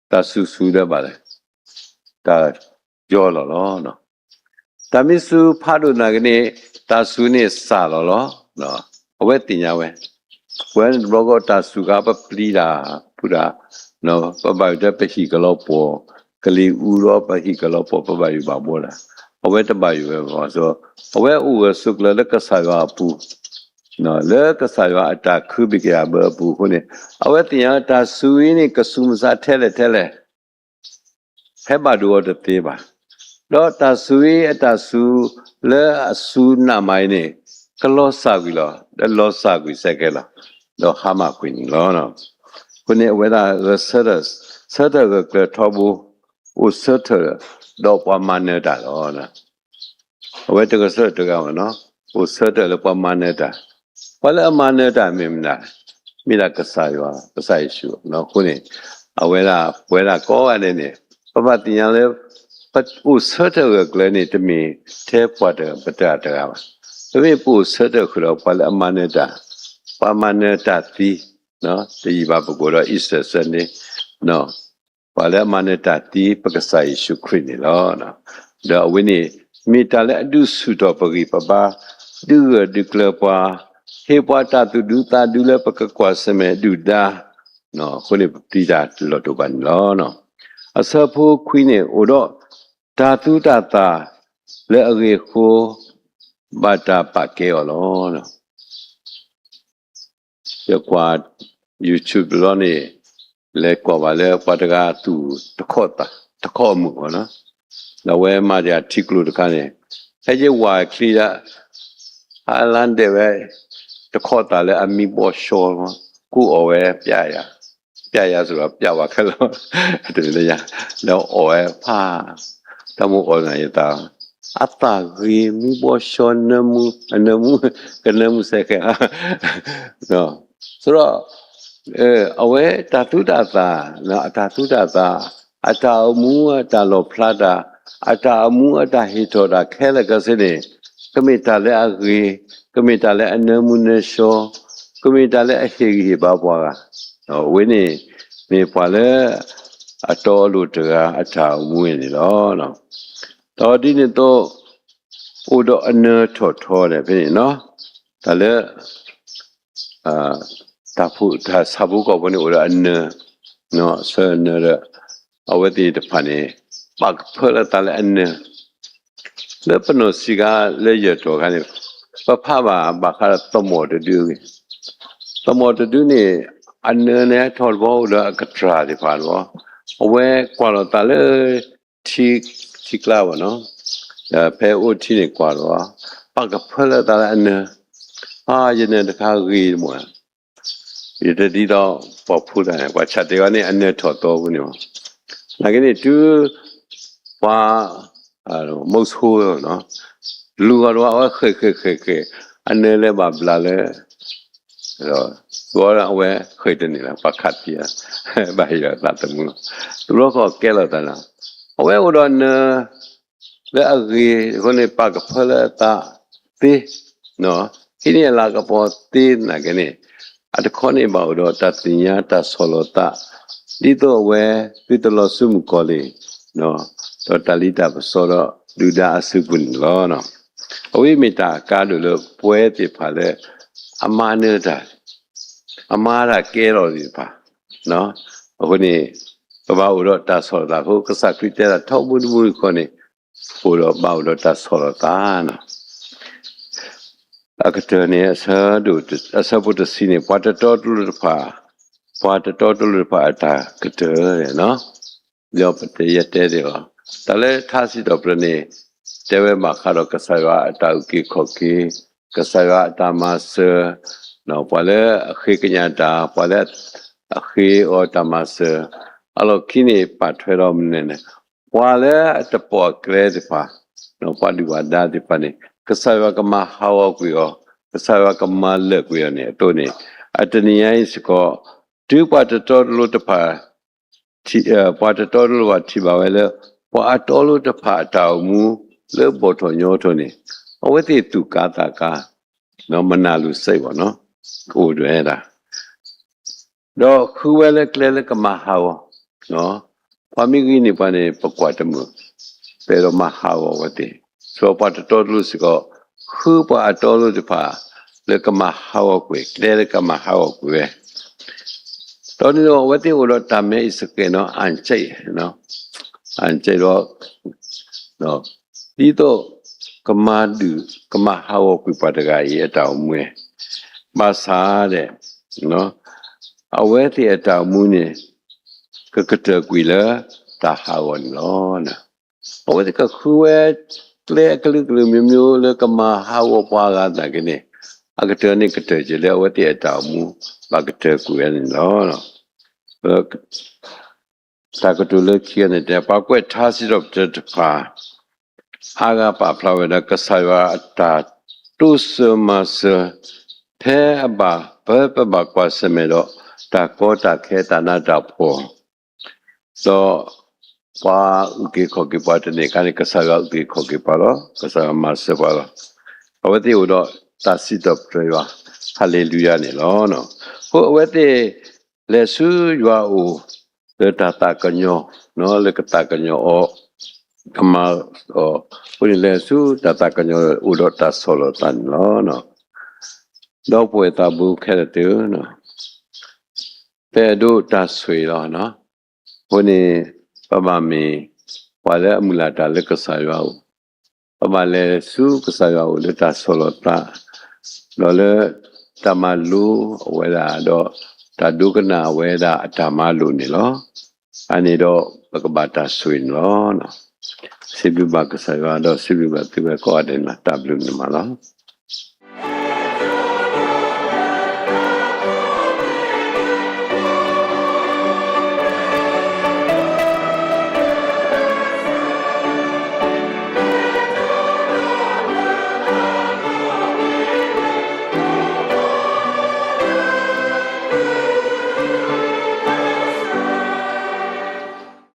တၢ်စူၤစူၤဒီးဘၣ်လဲၣ်, တၢ်ယီလီၤလီၤ. တၢ်မ့ၢ်စူၤဖးဒိၣ်သနာ်က့န့ၣ်, တၢ်စူၤန့ၣ်စၢ်လီၤလီၤ. အဝဲသ့ၣ်ညါဝဲ, ပဝဲန့ၣ်တဘျီဃီတၢ်စူၤခါပပျံၤတၢ်ဖုးတၢ်, ပဘၣ်ယိၣ်ဒီးပဟံၣ်ကလီပှီၢ်, ကလံၤအူဒီးပဟံၣ်ကလီပှီၢ် ပဘၣ်ယိၣ်ဘၣ်ဘှီတၢ်, အဝဲတဘၣ်ယိၣ်ဝဲဘၣ်. အဝဲအိၣ်ဂၢၢ်ဆိးကျၢၤလၢကစၢ်ယွၤအပူၤ, လၢကစၢ်ယွၤအတၢ်ခုဘံၣ်ကယၤဘၢအပူၤအဃိန့ၣ်, အဝဲသ့ၣ်ညါတၢ်စူၤအံၤန့ၣ် ကစူၤမုၢ်ဆါထဲလဲၣ်ထဲလဲၣ် ဟဲဘၣ်ဒိအီၤတသ့ဘၣ်. ဒီးတၢ်စူၤအံၤအတၢ်စူၤလၢအစူၤနးမးအံၤန့ၣ်, ကလီၤစၢ်ကွံာ်လီၤ, ဒီးလီၤစၢ်ကွံာ်ဆဲးကဲလီၤ, ဒီးဟါမၢ်ကွံာ်န့ၣ်လီၤ. အဃိန့ၣ်အဝဲဒၣ်ဂဲၤဆၢထၢၣ်, ဆၢထၢၣ်ဂၢၢ်ကျၢၤထီဘိ, အိၣ်ဆၢထၢၣ်ဒီးပှၤမၤနၢၤတၢ်လီၤ. အဝဲတဂဲၤဆၢထၢၣ်တဂၤဘၣ်နီၤ, အိၣ်ဆၢထၢၣ်လၢပှၤမၤနၢၤတၢ်, ပှၤလၢအမၤနၢၤတၢ်မ့ၢ်မနုၤ, မ့ၢ်ဒၣ်ကစၢ်ယွၤ, ကစၢ်ယ့ၣ်ၡူးအဃိန့ၣ်, အဝဲဒၣ်ပဝဲဒၣ်ကိးဂၤဒဲးန့ၣ်, ပဘၣ်သ့ၣ်ညါလၢ ပအိၣ်ဆၢထၢၣ်ဂၢၢ်ကျၢၤန့ၣ် တမ့ၢ်ထဲပှၤတဂၤတဂၤဘၣ်. ပမ့ၢ်ပအိၣ်ဆၢထၢၣ်ဃုာ်ဒီးပှၤလၢအမၤနၢၤတၢ်, ပှၤမၤနၢၤတၢ်သ့, တယံာ်ဘၣ်ပကိးဒီး Easter Sunday, ပှၤလၢအမၤနၢၤတၢ်သ့ ပကစၢ်ယ့ၣ်ၡူးခရံာ်န့ၣ်လီၤ. ဒီးအဝဲန့ၣ် မ့ၢ်တၢ်လၢအဒုးဆူၣ်ထီၣ်ပဂံၢ်ပဘါ, ဒုးဂၢၢ်ဒုးကျၢၤပှၤ, ဟ့ၣ်ပှၤတၢ်သူၣ်ဒူသးဒူလၢပကကွၢ်ဆၢၣ်မဲာ်ဒုၣ်ဒါ, အဃိန့ၣ်ပပျံၤတၢ်လီၤတိာ်ဘၣ်န့ၣ်လီၤ. အဆၢဖိခွံန့ၣ် အိၣ်ဒီးတၢ်သူတၢ်သၣ်လၢအဂ့ၤအဃိ ဘၣ်တၢ်ပာ်ကဲအီၤလီၤ. ယကွၢ် YouTube တဘျီန့ၣ်, လဲၤကွၢ်ဘၣ်လၢပှၤတဂၤသူၣ်တခီၣ်သၣ်, တခီၣ်အမုၢ်အီၤနီၤ, ဒီးအဝဲမၤတၢ်ထံကျိတခါန့ၣ်, ဟဲယဝၤချံဒၣ်, အလါဒဲးဝဲ, တခီၣ်သၣ်လၢအမံဘီၣ်ဆှီ, ကူအီၣ်ဝဲ, ပျဲယၤ, ပျဲယၤစ့ၢ်ကီး ပျဲဝဲခဲလၢာ်, တမ့ၢ်လၢယၤ, ဒီးအီၣ်ဝဲဖး, တၢ်မ့ၢ်အီၣ်နၤယသး, အသၣ်ဂ့ၤမံဘီၣ်ဆှီနၢမူ, အနၢမူ, ကနၢမူစဲးခဲ, စရီ, အဝဲတၢ်သူတၢ်သၣ်, အတၢ်သူတၢ်သၣ်, အတၢ်အိၣ်မူအတၢ်လီၣ်ဖျါတၢ်, အတၢ်အိၣ်မူအတၢ်ဟ့ၣ်ထီၣ်တၢ်ခဲလၢာ်ခဲဆ့န့ၣ်, ကမ့ၢ်တၢ်လၢအဂ့ၤ, ကမ့ၢ်တၢ်လၢအနၢမူနၢဆှီ, ကမ့ၢ်တၢ်လၢအဟ့ၣ်ဂံၢ်ဟ့ၣ်ဘါပှၤဂၤ, အဝဲန့ၣ်, မ့ၢ်ပှၤလၢ အတီအလိၤတဂၤအတၢ်အိၣ်မူန့ၣ်လီၤ. ဒီးဒ်န့ၣ်အသိး, အိၣ်ဒီးအနၢၤထီၣ်ထီဒီးဖဲန့ၣ်, တၢ်လၢ တၢ်ဆၣ်ဖိကီၢ်ဖိန့ၣ်အိၣ်ဒီးအနၢၤ, ဆၢနၢၤဒီး, အဝဲသ့ၣ်တဖၣ်န့ၣ်, ပာ်ကဖၢလၢသးလၢအနၢၤ, လၢပနီၢ်ဆံးခါလၢယဲၢ်ထီၣ်ခါန့ၣ်, ပဖးဘၣ်ဘၣ်ဃးဒီးသမီၣ်တဒုအဂ့ၢ်, သမီၣ်တဒုန့ၣ်, အနၢၤန့ၣ်ထီၣ်တဘျီအိၣ်ဒီးအကတြၢ်သ့ၣ်တဖၣ်တဘျီ, အဝဲကွၢ်လီၤသးလၢ ထံ, ထံကျါဘၣ်နီၤ, ဒီးဖဲအိၣ်ထံန့ၣ်ကွၢ်လီၤ, ပာ်ကဖၢလၢသးလၢအနၢၤ, အါ ယနၢၤတခါဂ့ၤတမီၢ်, ယတဒ်သိးပှၤဖိတဂၤန့ၣ် ပှၤဆၣ်တဲာ်ဝဲန့ၣ် အနၢၤထီၣ်သီအဃိန့ၣ်, နာ်က့န့ၣ် တုၤ ပှၤ မုဆိနီၤ, လူၤဂီၤတဝါ အဝဲဃဲၤဃဲၤဃဲၤဃဲၤ, အနၢၤလၢဘၣ်ဘျးလၢ ဒီး အဝဲဃဲၤတန့ၢ်လၢၤ ပှၤခးသံ, ဘၣ်ဟ့ၣ်လီၤသးသမူလီၤ, တဘျီဃီကဲလီၤသးနီၤ, အဝဲအိၣ်ဒီးနၢၤ လၢအဂ့ၤအဃိန့ၣ် ပာ်ကဖၢလၢအသးသ့, ဟံးန့ၢ်အလၤကပီၤသ့နာ်က့န့ၣ်, အတခီန့ၣ်ဘၣ်အိၣ်ဒီးတၢ်သ့ၣ်ညါတၢ်ဆီၣ်လီၤသး, ဒ်သိးအဝဲသုတလီၤဆူမုၣ်ကီၤလံၢ်, ဒီးတၢ်လံၣ်တၢ်ပစီဒီးဒုၣ်ဒါအစုပူၤန့ၣ်လီၤ. အဝဲမ့ၢ်တၢ်ကါဒိၣ်လၢပဝဲသ့ၣ်တဖၣ်လၢ အမၤနၢၤတၢ် အမၤတၢ်ကဲထီၣ်သ့ၣ်တဖၣ်, အဃိန့ၣ် ပဘၣ်အိၣ်ဒီးတၢ်ဆီၣ်လီၤသးအဃိ ကစၢ်ခရံာ်တဲဒၣ်ထီဘိတဘိတခီန့ၣ် အိၣ်ဒီးဘၣ်အိၣ်ဒီးတၢ်ဆီၣ်လီၤသး အကတၢၢ်န့ၣ် အဆၢဒိၣ်တ အဆၢဖိတဆံန့ၣ် ပှၤတတီတလိၤတဖၣ်, ပှၤတတီတလိၤတဖၣ်အတၢ်ကတၢၢ်န့ၣ်လီၤ. ဒီးပတယတဲဒံးလီၤ. တၢ်လၢထါစံးထီၣ်ပတြၢၤန့ၣ် တဲဝဲဘၣ်ဃးဒီးကစၢ်ယွၤအတၢ်အုၣ်က့ၤခီၣ်က့ၤ, ကစၢ်ယွၤအတၢ်မၤစၢၤ, ပှၤလၢအဃ့ကညးတၢ်, ပှၤလၢအဃ့အီၤတၢ်မၤစၢၤ, အလီၢ်ခံန့ၣ် ပာ်ထွဲဒီးမနုၤန့ၣ် ပှၤလၢအတပိာ်အကျဲသ့ၣ်တဖၣ်, ပှၤဒုၣ်ပှၤဒါသ့ၣ်တဖၣ်န့ၣ် ကစၢ်ယွၤကမၤဟးဂီၤကွံာ်အီၤ, ကစၢ်ယွၤကမၤလၢာ်ကွံာ်အီၤန့ၣ် အသိးန့ၣ် အတနံၤညါအံၤစ့ၢ်ကီး တုၤပှၤတတီတလိၤတဖၣ် ထံၣ် ပှၤတတီတလိၤဘၣ်ထံၣ်ဘၣ်ဝဲလၢ ပှၤအတီအလိၤတဖၣ်အတၢ်အိၣ်မူလၢဘီၣ်ထီၣ်ညီထီၣ်န့ၣ် အဝဲသ့ၣ်သူၣ်ကါသးကါ, မနၤလူၤစဲးဘၣ်နီၤ, ကအိၣ်ဒံးဝဲဒၣ် ဒီးဃုဝဲလၢကျဲလၢကမၤဟးဂီၤ, ပှၤမ့ၢ်ဂ့ၤန့ၢ်ပှၤန့ၣ် ပကွၢ်တမုာ်, ပအဲၣ်ဒိးမၤဟးဂီၤဝဲသ့ၣ်, ဆိပှၤတတီတလိၤစ့ၢ်ကီး ဃုပှၤအတီအလိၤတဖၣ် လၢကမၤဟးဂီၤကွံာ် ကျဲလၢကမၤဟးဂီၤကွံာ်ဝဲ ဒီးန့ၣ်ဒီး အဝဲသ့ၣ်အိၣ်ဒီးတၢ်မဲအံၤစကဲးနီၤ အၣ်စဲး, အၣ်စဲးဒီး ဒ်သိးကမၤဒုၣ်ကမၤဟးဂီၤကွံာ်ပှၤတဂၤအံၤအတၢ်အိၣ်မူ, ဘၣ်ဆၣ်ဒီး အဝဲသ့ၣ်အတၢ်အိၣ်မူန့ၣ် ကကတၢၢ်ကွံာ်လၢတၢ်ဟးဂီၤန့ၣ်လီၤ. အဝဲသ့ၣ်ကဃုဝဲ ကျဲအကလုာ်ကလုာ် မျိုးမျိုး လၢကမၤဟးဂီၤပှၤအဂၤသနာ်က့န့ၣ် အကတၢၢ်န့ၣ်ကတၢၢ်က့ၤလၢအဝဲသ့ၣ်အတၢ်အိၣ်မူ ဘၣ်ကတၢၢ်ကွံာ်ဝဲန့ၣ်လီၤ. တၢ်ကတိၤလၢခံဂၤန့ၣ်တဲ ပှၤကွဲးထါစံးထီၣ်ပတြၢၤတဖၣ် အါဂၤပာ်ဖျါဝဲဒၣ် ကစၢ်ယွၤအတၢ်တိစၢၤမၤစၢၤ ဖဲအဘၣ် ဖဲပဘၣ်ကွၢ်ဆၢၣ်မဲာ်ဒီး တၢ်ကီတၢ်ခဲတၢ်နးတၢ်ဖှီၣ် ဒီးပှၤအုၣ်က့ၤခီၣ်က့ၤပှၤတန့ၢ်အခါန့ၣ် ကစၢ်ယွၤအုၣ်က့ၤခီၣ်က့ၤပှၤလီၤ. ကစၢ်ယွၤမၤစၢၤပှၤလီၤ. အဝဲသ့ၣ်အိၣ်ဒီးတၢ်စံးထီၣ်ပတြၢၤယွၤ ဟၤလ့လူယၤန့ၣ်လီၤ. အဃိအဝဲသ့ၣ် လဲၤဆူယွၤအအိၣ် လၢတၢ်သးကညီၤ လၢကသးကညီၤအီၤ ကမၤအီၤ အဃိန့ၣ် လဲၤဆူတၢ်သးကညီၤ အိၣ်ဒီးတၢ်ဆီၣ်လီၤသးန့ၣ်လီၤ. ဒီပုၢ်ဝဲၢ်သးဘိခဲလၢာ်သ့ၣ်ဧၢ, ပအဲၣ်ဒိးတၢ်ဆိၣ်ဂ့ၤလီၤ. အဃိန့ၣ် ပဘၣ်မ့ၢ်ပှၤလၢအမုၢ်လၢ်တၢ်လၢကစၢ်ယွၤအအိၣ်, ပဘၣ်လဲၤဆူကစၢ်ယွၤအအိၣ်လၢတၢ်ဆီၣ်လီၤသး, ဒီးလၢတၢ်မၤလိအဝဲဒၣ်ဒီး တၢ်ဒိကနၣ်အဝဲဒၣ်အတၢ်မၤလိာ်န့ၣ်လီၤ. အန့ၣ်ဒီးပကဘၣ်တၢ်ဆိၣ်ဂ့ၤန့ၣ်လီၤ. စံးဘျုးဘၣ်ကစၢ်ယွၤ ဒီးစံးဘျုးဘၣ်သုဝဲကိးဂၤဒဲးန့ၣ်လီၤ. တၢ်ဘျုးန့ၣ်မးလီၤ.